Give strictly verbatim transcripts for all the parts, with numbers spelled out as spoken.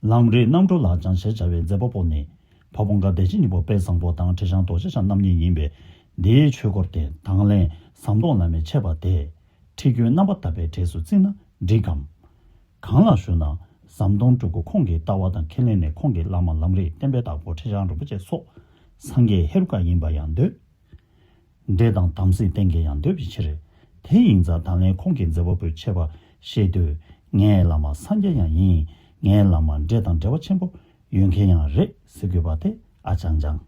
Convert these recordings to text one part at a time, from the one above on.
ལམ་རིམ་རྣམ་གྲོལ་ལག་བཅངས་ཞེས་བྱ་བའི་མཛད་པ་པོ་ནི། ཕ་བོང་ཁ་བདེ་ཆེན་སྙིང་པོ་དཔལ་བཟང་པོ་དང་ཁྲི་བྱང་རྡོ་རྗེ་འཆང་རྣམ་གཉིས་ཡིན་པས། འདིའི་ཆོས་སྐོར་དེ་དང་ལེན་ཟམ་གདོང་བླ་མས་འཆད་པ་དེ། ཁྲིད་རྒྱུན་རྣམ་པར་དག་པའི་གྲས་སུ་བརྩིས་ན་འགྲིག་གམ། གང་ལགས་ཞུ་ན། ཟམ་གདོང་སྤྲུལ་སྐུ་ཁོང་གི་ལྟ་བ་དང་ཁས་ལེན་ནི་ཁོང་གི་བླ་མ་ལམ་རིམ་བསྟན་པའི་བདག་པོ་ཁྲི་བྱང་རིན་པོ་ཆེ་སོགས་སངས་རྒྱས་ཧེ་རུ་ཀ་ཡིན་པ་ཡང་འདོད། འགྲེལ་དང་དམ་ཚིག་གཏན་འཁེལ་ཡང་འདོད་པའི་ཕྱིར། དེ་ཡིན་ཙང་ད་ལན་ཁོང་གིས་མཛད་པ་པོའི་འཆད་པ་བཤད་དུས། ངའི་བླ་མ་སངས་རྒྱས་ཡང་ཡིན། ངའི་བླ་མ་འགྲེལ་དང་འབྲེལ་བ་ཆེན་པོ་ཡོད་མཁན་ཡང་རེད་ཟེར་དགོས་པ་དེ་ཨ་ཅང་ཅང་།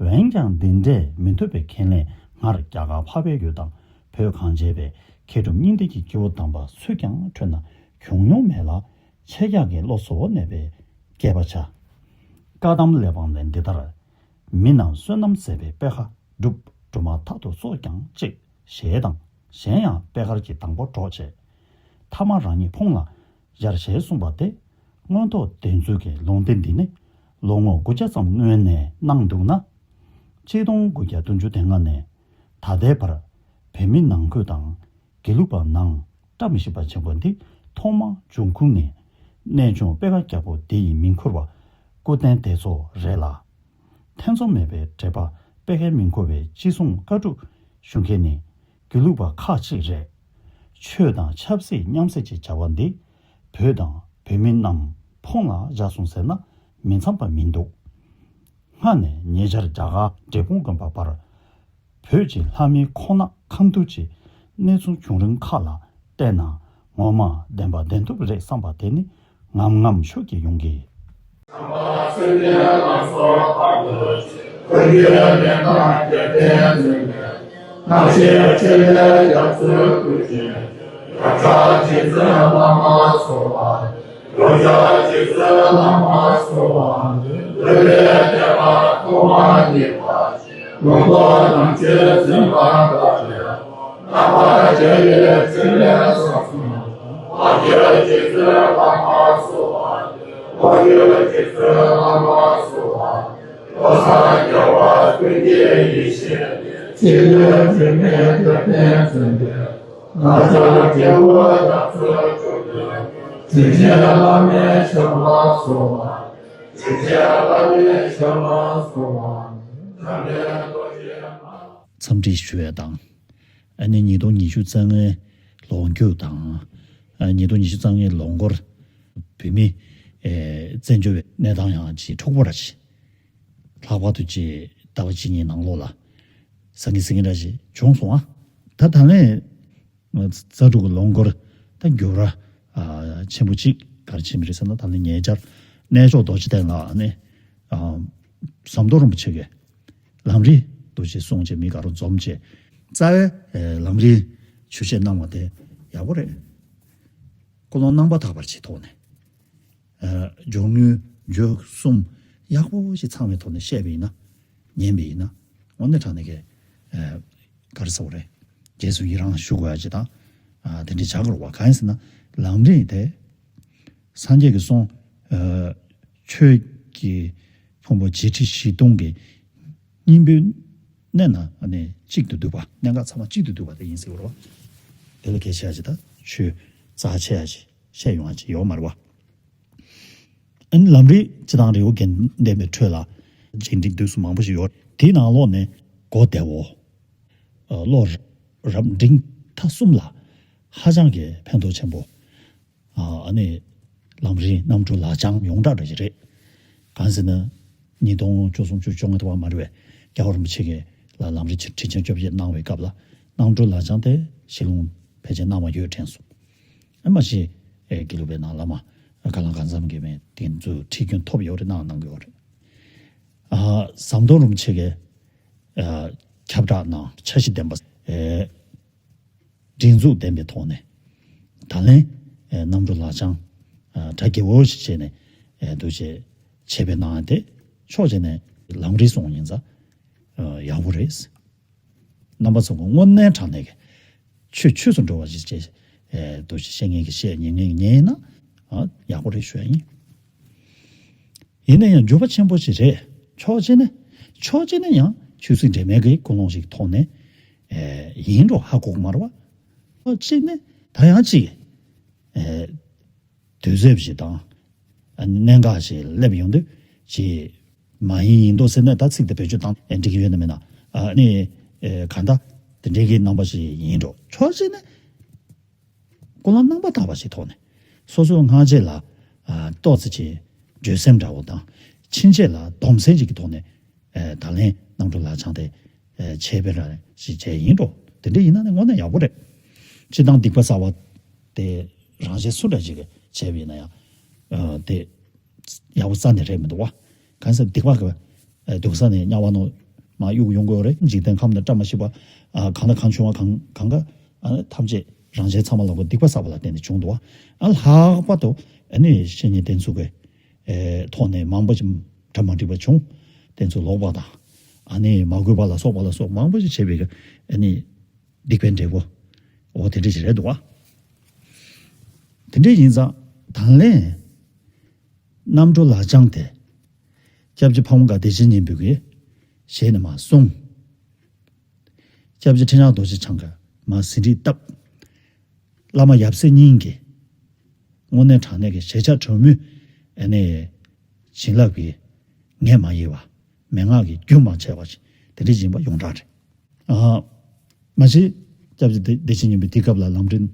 འོན་ཀྱང་འདི་འདྲས་མི་འཐོབ་པའི་ཁས་ལེན་སྔར་རྒྱ་གར་འཕགས་པའི་ཡུལ་དང་བོད་གངས་ཅན་པའི་མཁས་གྲུབ་སྙིང་ལྡན་གྱི་སྐྱེས་བུ་དམ་པ་སུས་ཀྱང་འཕྲོད་ན་བྱུང་མྱོང་མེད་ལ། ཆེད་བརྒྱག་གི་བློ་གཟུ་བོར་གནས་པའི་སྐལ་པ་ཆ། བཀའ་གདམས་གླེགས་བམ་ལས་འདི་ལྟར། མི་རྣམས་བསོད་ནམས་ཟད་པའི་པད་ཁ་སྒྲུབ། སྒྲུབ་མ་ཐག་ཏུ་སྲོག་ཀྱང་གཅིག་ཞེས་དང་། གཞན་ཡང་པད་དཀར་གྱི་དང་པོ་གྲོགས་བྱས། ཐ་མ་རང་ཉིད་ཕོངས་ལ་སྦྱར་ཞེས་གསུངས་པ་དེ། མངོན་རྟོགས་བདེན་རྫུན་གྱི་ལུང་བསྟན་འདི་ནི་ལོ་ངོ་དགུ་བརྒྱ་ཙམ་སྔོན་ནས་གནང་འདུག་ན། གཅིག་སྟོང་དགུ་བརྒྱ་བདུན་ཅུ་དོན་ལྔ་ནས་ད་ལྟའི་བར་བོད་མི་ནང་ཁུལ་དང་དགེ་ལུགས་པ་ནང་བཀྲ་མི་ཤིས་པ་ཆེན་པོ་འདི་ཐོག་མ་འབྱུང་ཁུངས་ནི་གནས་ཆུང་པད་དཀར་རྒྱལ་པོ་འདི་ཡི་མིང་ཁུར་བ་སྐུ་རྟེན་དེ་ཚོ་རེད་ལ། ཐེ་ཚོམ་མེད་པའི་འགྲེལ་པ་པད་དཀར་མིང་ཁུར་བའི་ཅི་གསུང་བཀའ་སྒྲུབ་ཞུ་མཁན་ནི་དགེ་ལུགས་པ་ཁག་ཅིག་རེད། ཆོས་དང་ཆབ་སྲིད་མཉམ་བསྲེས་ཀྱི་བྱ་བ་འདི་བོད་དང་བོད་མི་རྣམས་ཕོངས་ལ་བཞག་སོང་ཟེར་ན་མི་འཚམ་པ་མི་འདུག་སྔ་ནས་ཉེ་ཆར་རྒྱ་གར་འབྲས་སྤུངས་དགོན་པ་བར་བོད་ཀྱི་ལྷ་མིའི་ཁོང་ནག་ཁམས་གཏུགས་ཀྱི་གནས་ཚུལ་བྱུང་རིམ་ཁག་ལ་བལྟས་ན་ངོ་མ་བདེན་པ་བདེན་ཐུབ་རེད་བསམ་པ་དེ་ནི་ངམ་ངམ་ཤུགས་ཀྱིས་ཡོང་གི། ལུང་རྟོགས་དམ་ཆོས་འཛིན་པ་དག་ལ། རྣམ་པར་རྒྱལ་བའི་ཕྲིན་ལས་སོགས་སུ། ལྷ་རྒྱལ་རྗེ་བཙུན་བླ་མ་སོགས། ལྷ་རྒྱལ་རྗེ་བཙུན་བླ་མ་སོགས། བློ་བཟང་རྒྱལ་བ་ཀུན་གྱི་ཡེ་ཤེས། ཆེས་ཆེར་དྲི་མེད་འཇིག་རྟེན་མཚོན་པའི། ང་བཅས་རྒྱལ་བ་དམ་ཆོས་སྐྱོང་དུ། དྲིན་ཅན་བླ་མའི་ཞབས་ལ་གསོལ་བ། དྲིན་ཅན་བླ་མའི་ཞབས་ལ་གསོལ་བ། འཛམ་གླིང་རྡོ་རྗེ་མ། འཚམས་འདྲི་ཞུ་ཡ་དང་། ཨ་ནི་ཉིས་སྟོང་ཉི་ཤུ་རྩ་ལྔའི་ལོ་མཇུག་དང་། ཨ་ཉིས་སྟོང་ཉི་ཤུ་རྩ་ལྔའི་ལོ་འགོར་བོད་མི་ཨེ་བཙན་བྱོལ་བའི་གནས་སྟངས་ཡང་ཅིག་འཁྲུག་པོ་ར་ཅིག་ལྷག་པར་དུ་ཅིག་ཟླ་བ་གཅིག་གཉིས་ནང་ལོགས་ལ་ཟང་ངེ་ཟིང་ངེ་ར་ཅིག་བྱུང་སོང་ཨ། ད་ད་ལན་རྩ་དྲུག་གི་ལོ་འགོར་ད་འགྱུར་བ་ཨ་ཆེན་པོ་ཅིག་ག་རེ་ཕྱིན་པ་རེད་ཟེར་ན། ད་ལན་ཉེ་ཆར་གནས་མཆོག་རྡོ་རྗེ་གདན་ལ་ནི་ཨ་ཟམ་གདོང་རིན་པོ་ཆེ་གིས་ལམ་རིམ་འདུག་ཅེས་གསུངས་བྱས་མི་དགའ་རོགས་འཛོམས་བྱས་རྩ་བའི་ཨེ་ལམ་རིམ་ཆོས་བཤད་གནང་བ་དེ་ཡག་པོ་རེད། ཀུན་སློང་རྣམ་པར་དག་པར་བྱས་ཐོག་ནས་ཨེ་སྦྱོར་དངོས་བརྗོད་གསུམ་ཡག་པོ་ཞིག་ཚང་བའི་ཐོག་ནས་བཤད་པ་ཡིན་ན་ཉན་པ་ཡིན་ན་དངོས་གནས་དྲང་གནས་ཀྱི་ཨེ་ག་རེ་ཟེར་དགོས་རེད། རྗེས་སུ་ཡི་རང་ཞུ་དགོས་ཡ་ཅིག་དང་ཨ་དེ་འདྲ་བྱ་དགོས་རེད་བ། གང་ཡིན་ཟེར་ན་ལམ་རིམ་དེ་སངས་རྒྱས་ཀྱི་གསུང་ཨ་ཆོས་ཀྱི་ཕུང་པོ་བརྒྱད་ཁྲི་བཞི་སྟོང་གི་སྙིང་པོའི་གནད་ན་ཨ་ནི་གཅིག་ཏུ་འདུས་པ། གནད་འགག་ཚང་མ་གཅིག་ཏུ་འདུས་པ་དེ་ཡིན་ཟེར་བ་རེད་བ། དེ་ལ་གལ་ཆེ་ཡ་ཅིག་དང་ཆོས་རྩ་ཆེ་ཡ་ཅིག་བཤད་ཡོང་ཡ་ཅིག་ཡོད་མ་རེད་བ། ཨ་ནི་ལམ་རིམ་སྤྱི་དང་རི་བོ་དགེ་ལྡན་པའི་ཁྲོད་ལ་རྒྱས་འབྲིང་བསྡུས་གསུམ་མང་པོ་ཞིག་ཡོད། དེའི་ནང་ལོགས་ནས་གོ་བདེ་བོ། ཨ་བློ་རབ་འབྲིང་ཐ་གསུམ་ལ་ཧ་ཅང་གི་ཕན་ཐོགས་ཆེན་པོ། ཨ་ནི་ལམ་རིམ་རྣམ་གྲོལ་ལག་བཅངས་ཡོངས་གྲགས་འདྲ་ཞིག་རེད། གང་ཟེར་ན། ཉིས་སྟོང་བཅུ་གསུམ་བཅུ་བཅོ་ལྔ་དུ་བ་མ་རེད་པས། རྒྱལ་བ་རིན་པོ་ཆེ་གིས་ལ་ལམ་རིམ་ཁྲིད་ཆེན་བཅོ་བརྒྱད་གནང་བའི་སྐབས་ལ་རྣམ་གྲོལ་ལག་བཅངས་དེ་ཞལ་ལུང་ཕལ་ཆེར་གནང་བ་ཡོད་དྲན་སོང་། ཨ་མ་གཞི་ཨེ་དགེ་ལུགས་པའི་ནང་བླ་མ་ཨ་བཀའ་བློན་གང་འཚམ་གྱིས་མེད་དེ་ཚོ་ཁྲིད་རྒྱུན་ཐོབ་ཡོད་རེད། གནང་གནང་གི་ཡོད་རེད། ཨ་ཟམ་གདོང་རིན་པོ་ཆེ་གིས་ཨ་ཁྱབ་བསྒྲགས་གནང་འཆར་གཞི་ལྡན་པ་ཨེ་སྒྲིག་འཛུགས་ལྡན་པའི་ཐོག་ནས་ད་ལན་ཨེ་རྣམ་གྲོལ་ལག་བཅངས་ཨ་གྲ་རྒྱས་པོ་ཞིག་བྱས་ནས་ཨེ་འདུག་བྱས་བྱས་པའི་ནང་དེ་ཕྱོགས་གཅིག་ནས་ལམ་རིམ་སོང་ཡིན་ཙང་ཨ་ཡག་པོ་རེད། རྣམ་པ་ཚོ་གི་དངོས་གནས་དྲང་གནས་ཀྱི་ཆོས་ཆོས་སུ་འགྲོ་བ་ཞིག་བྱས་ཨེ་འདུག་བྱས་བཤད་མཁན་གྱིས་བཤད། ཉན་མཁན་གྱིས་ཉན་ཡིན་ན་ཨ་ཡག་པོ་རེད་ཞུ་ཡ་ཡིན། ཡིན་ན་ཡང་འགྱུར་བ་ཆེན་པོ་ཞིག་རེད། ཕྱོགས་གཅིག་ནས་ཕྱོགས་གཅིག་ནས་ཡང་ཆོས་སྲིད་འབྲེལ་མེད་ཀྱི་ཀུན་སློང་ཞིག་ཐོག་ནས་ཨེ་ཡིན་འགྲོ་ཧ་གོ་གི་མ་རེད་བ། ཕྱོགས་གཅིག་ནས་ད་ཡང་ཅིག་ཨེ་དུས་ཚོད་ཞིག་དང་ གནད་འགག་ཞིག་སླེབས་ཡོང་དུས་ཅིག་མ་ཡིན་ཡིན་མདོག་ཟེར་ན་ད་ཚིག་དེ་བེད་སྤྱོད་བཏང་འགྲིག་གི་ཡོད་ན་མེད་ན། ཨ་ནི་གང་ལྟར་དེ་འདྲའི་གི་རྣམ་པ་ཞིག་ཡིན་འགྲོ་ཆོག་ཟེར་ན། ཀུན་སློང་རྣམ་པར་དག་པ་ཞིག་ཐོག་ནས་སོ་སོའི་སྔ་རྗེས་ལ་ཏོག་ཙམ་ཅིག་འགྱོད་སེམས་འདྲ་བོ་དང་ཕྱིན་ཆད་ལ་སྡོམ་སེམས་ཅིག་གི་ཐོག་ནས་ད་ལན་རྣམ་གྲོལ་ལག་བཅངས་དེ་བྱས་པའི་ར་ཞིག་བྱས་ཡིན་འགྲོ། དེ་འདྲ་ཡིན་ན་ནི་དངོས་གནས་ཡག་པོ་རེད། སྤྱིར་བཏང་སྡིག་པ་བསགས་པ་དེ་རང་གཞན་སུ་འདྲ་ཞིག་གིས་བྱས་པ་ཡིན་ན་ཡང་དེ་ཡག་པོ་རྩ་ནས་རེད་མི་འདུག་བ། གང་ཟེར་སྡིག་པ་གི་སྡུག་ས་ནས་དམྱལ་བ་ནང་མར་གཡུག་ཡོང་དགོས་རེད། འཇིག་རྟེན་ཁམས་ནས་བཀྲ་མ་ཤིས་པ་གང་དང་གང་བྱུང་བ་གང་གང་ག་ཐམས་ཅད་རང་གཞན་ཚང་མ་ལ་གོ་སྡིག་པ་བསགས་པ་ལ་བརྟེན་ནས་བྱུང་འདུག་བ། ལྷག་པར་དུ་ཨ་ནི་བཤེས་གཉེན་བསྟེན་ཚུལ་གི་ཐོག་ནས་མང་པོ་ཞིག་གྲ་མ་འགྲིག་པ་བྱུང་། བསྟེན་ཚུལ་ལོག་པ་དང་ཨ་ནི་མ་གུས་པ་ལ་སོགས་པ་ལ་སོགས་མང་པོ་ཞིག་བྱས་པའི་གི་ཨ་ནི་སྡིག་པའི་འབྲས་བུ་འོ་དེ་འདྲ་ཞིག་རེད་འདུག་བ། དེ་འདྲ་ཡིན་ཙང་དང་ལེན། རྣམ་གྲོལ་ལག་བཅངས་ཏེ། སྐྱབས་རྗེ་ཕ་བོང་ཁ་བདེ་ཆེན་སྙིང་པོ་གིས་ཞལ་ནས་མར་གསུངས། སྐྱབས་རྗེ་ཁྲི་བྱང་རྡོ་རྗེ་འཆང་གིས་མར་ཟིན་བྲིས་བཏབ། བླ་མ་ཡབ་སྲས་གཉིས་ཀྱིས་དངོས་གནས་དྲང་གནས་ཀྱི་ཞལ་ཕྱག་དྲང་མོས་ཨ་ནི་བྱིན་རླབས་ཀྱི་ངད་མ་ཡལ་བ། མན་ངག་གི་རྒྱུན་མ་ཆད་པ་ཞིག་དེ་འདྲ་ཡིན་པ་ཡོངས་གྲགས་རེད། མ་གཞི་སྐྱབས་རྗེ་བདེ་བདེ་ཆེན་སྙིང་པོས་དེའི་སྐབས་ལ་ལམ་རིམ་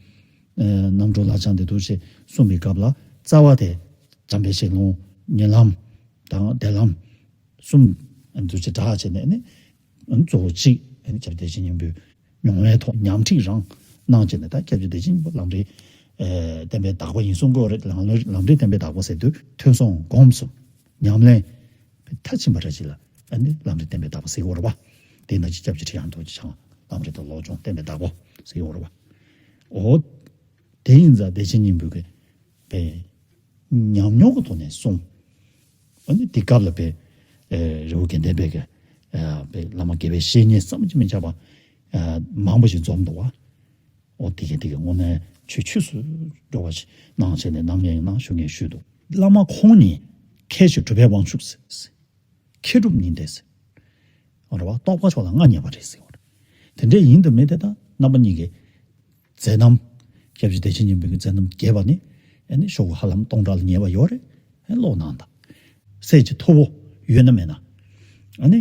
རྣམ་གྲོལ་ལག་བཅངས་དེ་འདུག་ཅེས་གསུངས་པའི་སྐབས་ལ་རྩ་བ་དེ་འཇམ་དཔལ་ཞལ་ལུང་ཉེ་ལམ་དང་འདས་ལམ་གསུམ་འདུག་ཅེས་བསྒྲགས་བྱས་ནས་ནི་གཙོ་བོ་གཅིག་སྐྱབས་རྗེ་བདེ་ཆེན་སྙིང་པོའི་མྱོང་བའི་ཐོག་ཉམས་ཁྲིད་རང་གནང་བྱས་ནས་ད་སྐྱབས་རྗེ་བདེ་ཆེན་སྙིང་པོ་ལམ་རིམ་བསྟན་པའི་བདག་པོ་ཡིན་གསུང་གི་ཡོད་རེད། ལམ་རིམ་བསྟན་པའི་བདག་པོ་ཟེར་དུས་ཐོས་བསམ་སྒོམ་གསུམ་ཉམས་ལེན། མཐར་ཕྱིན་པ་འདྲ་ཅིག་ལ་ཨ་ནི་ལམ་རིམ་བསྟན་པའི་བདག་པོ་ཟེར་གྱི་ཡོད་རེད་པ། དེ་ན་ཅིག་སྐྱབས་རྗེ་ཁྲི་བྱང་རྡོ་རྗེ་འཆང་ལམ་རིམ་དང་བློ་སྦྱོང་བསྟན་པའི་བདག་པོ་ཟེར་གྱི་ཡོད་རེད་པ། འོ། དེ་ཡིན་ཙང་བདེ་ཆེན་སྙིང་པོ་གི་པའི་ཉམས་མྱོང་གི་ཐོག་ནས་གསུངས། ཨ་ནི་དེ་སྐབས་ལ་པའི་རི་བོ་དགེ་ལྡན་པའི་གི་པའི་བླ་མ་དགེ་བའི་བཤེས་གཉེན་བསམ་གྱིས་མི་ཁྱབ་པ་མང་པོ་ཞིག་འཛོམས་འདུག་བ། འོ་དེ་གས་དེ་གས་དངོས་གནས་ཆོས་ཆོས་སུ་འགྲོ་བ་ཞིག་གནང་བྱས་ནས་གནང་མཁན་ཡིན་ན་ཞུ་མཁན་ཞུས་འདུག་བླ་མ་ཁོང་ཉིད་མཁས་ཤིང་གྲུབ་པའི་དབང་ཕྱུག་ཟེར། མཁས་གྲུབ་གཉིས་ལྡན་ཟེར། འོ་རེད་བ། རྟོགས་པ་མཆོག་ལ་མངའ་བརྙེས་པ་རེད་ཟེར་བ་རེད། དེ་འདྲས་ཡིན་དུ་མེད་དེ་ད་རྣམ་པ་གཉིས་ཀྱི་མཛད་རྣམ། སྐྱབས་རྗེ་བདེ་ཆེན་སྙིང་པོའི་མཛད་རྣམ་རྒྱས་པ་ནི་ཨ་ནི་ཤོག་གུ་ཧ་ལམ་སྟོང་ཕྲག་ལ་ཉེ་བ་ཡོད་རེད། ཨ་ནི་ཀློག་གནང་དང་། གསལ་བྱེད་མཐོ་པོ་ཡོད་ན་མེད་ན། ཨ་ནི་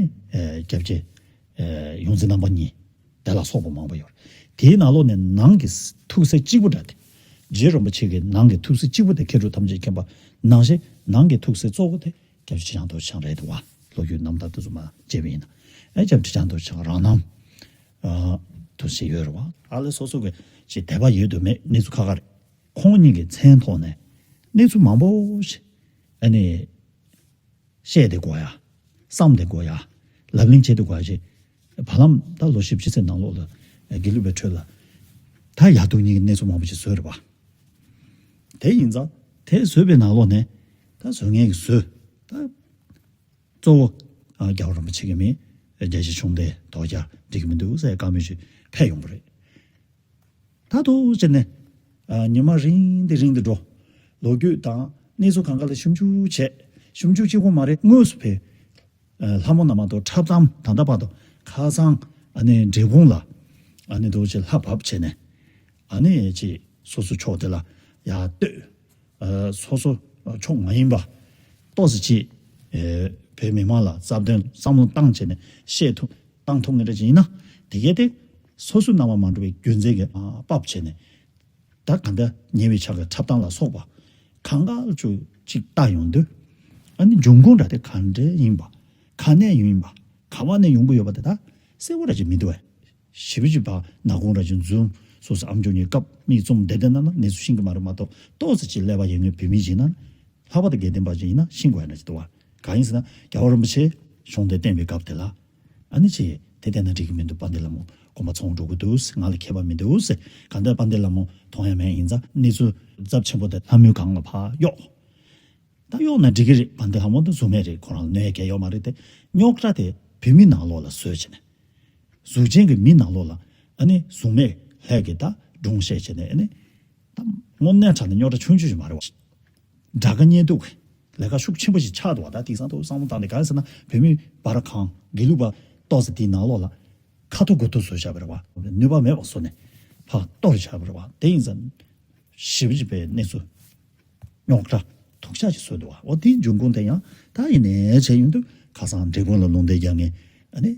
སྐྱབས་རྗེ་ཡོངས་འཛིན་རྣམ་པ་གཉིས། དེ་ལ་སོགས་པ་མང་པོ་ཡོད་རེད། དེའི་ནང་ལོགས་ནས་ནང་གི་ཐུགས་སྲས་གཅིག་པུ་འདྲ་སྟེ། རྗེ་རིན་པོ་ཆེ་གི་ནང་གི་ཐུགས་སྲས་གཅིག་པུ་དེ་མཁས་གྲུབ་ཐམས་ཅད་མཁྱེན་པ་ནང་བཞིན་ནང་གི་ཐུགས་སྲས་གཙོ་བོ་དེ་སྐྱབས་རྗེ་ཁྲི་བྱང་རྡོ་རྗེ་འཆང་རེད་འདུག་བ། ལོ་རྒྱུས་རྣམ་ཐར་དེ་ཚོ་མར་མཇལ་བ་ཡིན་ན། ཨེ་སྐྱབས་རྗེ་ཁྲི་བྱང་རྡོ་རྗེ་འཆང་རང་རྣམ་དུ་ཞིག་ཡོད་རེད་བ། ཨ་ལས་སོ་སོ་གི་ཅིག་དད་པ་ཡོད་དུ་མེད་གནས་ཚུལ་ཁག་ཁག་རེད། ཁོང་གཉིས་ཀྱི་མཚན་ཐོག་ནས་གནས་ཚུལ་མང་པོ་ཞིག་ཨ་ནི། བཤད་དེ་དགོས་ཡ། བསམ་དེ་དགོས་ཡ། ལབ་གླེང་བྱེད་དེ་དགོས་ཡ་ཅེས། བར་ལམ་ད་ལོ་བཞི་བཅུ་ཙམ་ནང་ལོགས་ལ་དགེ་ལུགས་པའི་ཁྲོད་ལ། ད་ཡ་དུ་གཉིས་ཀྱི་གནས་ཚུལ་མང་པོ་ཞིག་བཟོས་རེད་པ། དེ་ཡིན་ཙང་དེ་བཟོས་པའི་ནང་ལོགས་ནས་ད་བཟོ་མཁན་གྱི་བཟོས་ད། གཙོ་བོ་རྒྱལ་བ་རིན་པོ་ཆེ་གི་མི་རྒྱལ་གཅེས་བཅོམ་ལྡན་དོལ་རྒྱལ་འགྲིག་གི་མི་འདུག་ཟེར་བཀའ་མོལ་ཞིག་ཕེབས་ཡོང་པ་རེད། ད་དུ་བྱས་ནས་ཉི་མ་རིང་དེ་རིང་དེ་འགྲོ། ལོ་རྒྱུས་དང་གནས་ཚུལ་གང་ག་ལ་ཞིབ་འཇུག་བྱས། ཞིབ་འཇུག་གཅིག་པོ་མ་རེད། དངོས་སུ་ཕེབས། ལྷ་མོ་ན་མ་གཏོགས་འཁྲབ་གཏམ་ད་ལྟ་བར་དུ་ཁ་སང་ཨ་ནི་འབྲས་སྤུངས་ལ་ཨ་ནི་དུ་བྱས་ལྷ་བབས་བྱས་ནས་ཨ་ནི་ཅིག་སོ་སོ་ཕྱོགས་དེ་ལ་ཡར་ལྟོས། སོ་སོ་ཕྱོགས་མ་ཡིན་པ་ཏོག་ཙམ་ཅིག་བོད་མི་མང་ལ་རྩ་དོན་བསམ་བློ་བཏང་བྱས་ནས་བཤད་ཐུབ་བཏང་ཐུབ་ངེས་འདྲ་ཅིག་ཡིན་ན་དེ་གས་དེ་སོ་སོའི་སྣང་བ་མ་འགྲོ་བའི་རྒྱུ་མཚན་གྱིས་ཕབ་བྱས་ནས། ད་གང་ལྟར་ཉེ་བའི་ཆར་གྱི་འཁྲབ་སྟངས་ལ་སོགས་པ་གང་ག་ལ་ཅིག་ཅིག་ལྟ་ཡོང་དུས། ཨ་ནི་འབྱུང་ཁུངས་འདྲ་དེ་ག་འདྲ་ཡིན་པ། ག་ནས་ཡིན་པ། ག་བ་ནས་ཡོང་གི་ཡོད་པ་དེ་དག་གསལ་བོ་འདྲ་ཅིག་མི་འདུག་བས། ཞེ་པོ་ཅིག་ཕར་ནག་ཁུང་འདྲ་ཅིག་འཛུལ། སོ་སོ་ཨམ་ཅོག་གཉིས་བཀབ་མིག་བཙུམ་བསྡད་བསྡད་ན་ན་གནས་ཚུལ་ཤེས་ཀྱི་མ་རེད་མ་གཏོགས་ཏོག་ཙམ་ཅིག་ཀླད་པ་ཡོད་མཁན་བོད་མི་ཅིག་ཡིན་ན། ལྷག་པར་དུ་དགེ་ལྡན་པ་ཅིག་ཡིན་ན་ཤེས་དགོས་ཡ་འདྲ་ཅིག་འདུག་བ། གང་ཡིན་ཟེར་ན་རྒྱལ་བ་རིན་པོ་ཆེ་གཞུང་དེ་བསྟེན་པའི་སྐབས་དེ་ལ། ཨ་ནི་ཅིག་དེ་བལྟས་ན་འགྲིག་གི་མི་འདུག་དཔལ་ལྡན་ལྷ་མོ་དགོངས་པ་ཚོམ་འགྲོ་གི་འདུག་ང་ལ་མཁས་པ་མི་འདུག་ཟེར། གང་ལྟར་དཔལ་ལྡན་ལྷ་མོ་མཐོང་ཡ་མེད་ཡིན་ཙང་གནས་ཚུལ་ཚབས་ཆེན་པོ་དེ་ལྷ་མོའི་སྒང་ལ་ཕར་གཡོགས། ད་གཡོགས་ན་འགྲིག་གི་རེད། དཔལ་ལྡན་ལྷ་མོ་དེ་གཟུགས་མེད་རེད། ཁོ་རང་ལ་གནོད་ཡ་གང་ཡོད་མ་རེད་དེ། རྙོག་དྲ་དེ་བོད་མི་ནང་ལོགས་ལ་བཟོས་བྱས་ནས། གཟུགས་ཅན་གྱི་མི་ནང་ལོགས་ལ་ཨ་ནི་གཟུགས་མེད་ལྷ་གིས་ད་སྒྲུང་བཤད་བྱས་ནས་ཨ་ནི། ད་དངོས་གནས་དྲང་གནས་རྙོག་དྲ་ཆུང་ཆུང་ཞིག་མ་རེད་བ། དགྲ་དགའ་གཉེན་སྡུག་གི་ལས་ཀ་ཤུགས་ཆེན་པོ་ཞིག་ཆགས་འདུག་བ། ད་དེང་སང་དུ་བསམ་བློ་བཏང་ནས་གང་ཡིན་ཟེར་ན་བོད་མི་བར་གང་དགེ་ལུགས་པ་ཏོག་ཙམ་དེའི་ནང་ལོགས་ལ་ཁ་ཐུག་དགུ་ཐུག་བཟོས་བཞག་པ་རེད་བ། ནུས་པ་མེད་པ་བཟོས་ནས་ཕར་གཏོར་བཞག་པ་རེད་བ། དེ་ཡིན་ཙང་ཞེ་པོ་ཅིག་པའི་གནས་ཚུལ་རྙོག་དྲ་ དུག་ཤ་ཅིག་བཟོས་འདུག་བ། འོ་དེའི་འབྱུང་ཁུངས་དེ་ཡང་ད་ཡིན་ནའི་བྱས་ཡོང་དུས་ཁ་སང་འབྲས་སྤུངས་ལ་ལུང་བསྟན་རྒྱག་མཁན་ཨ་ནི་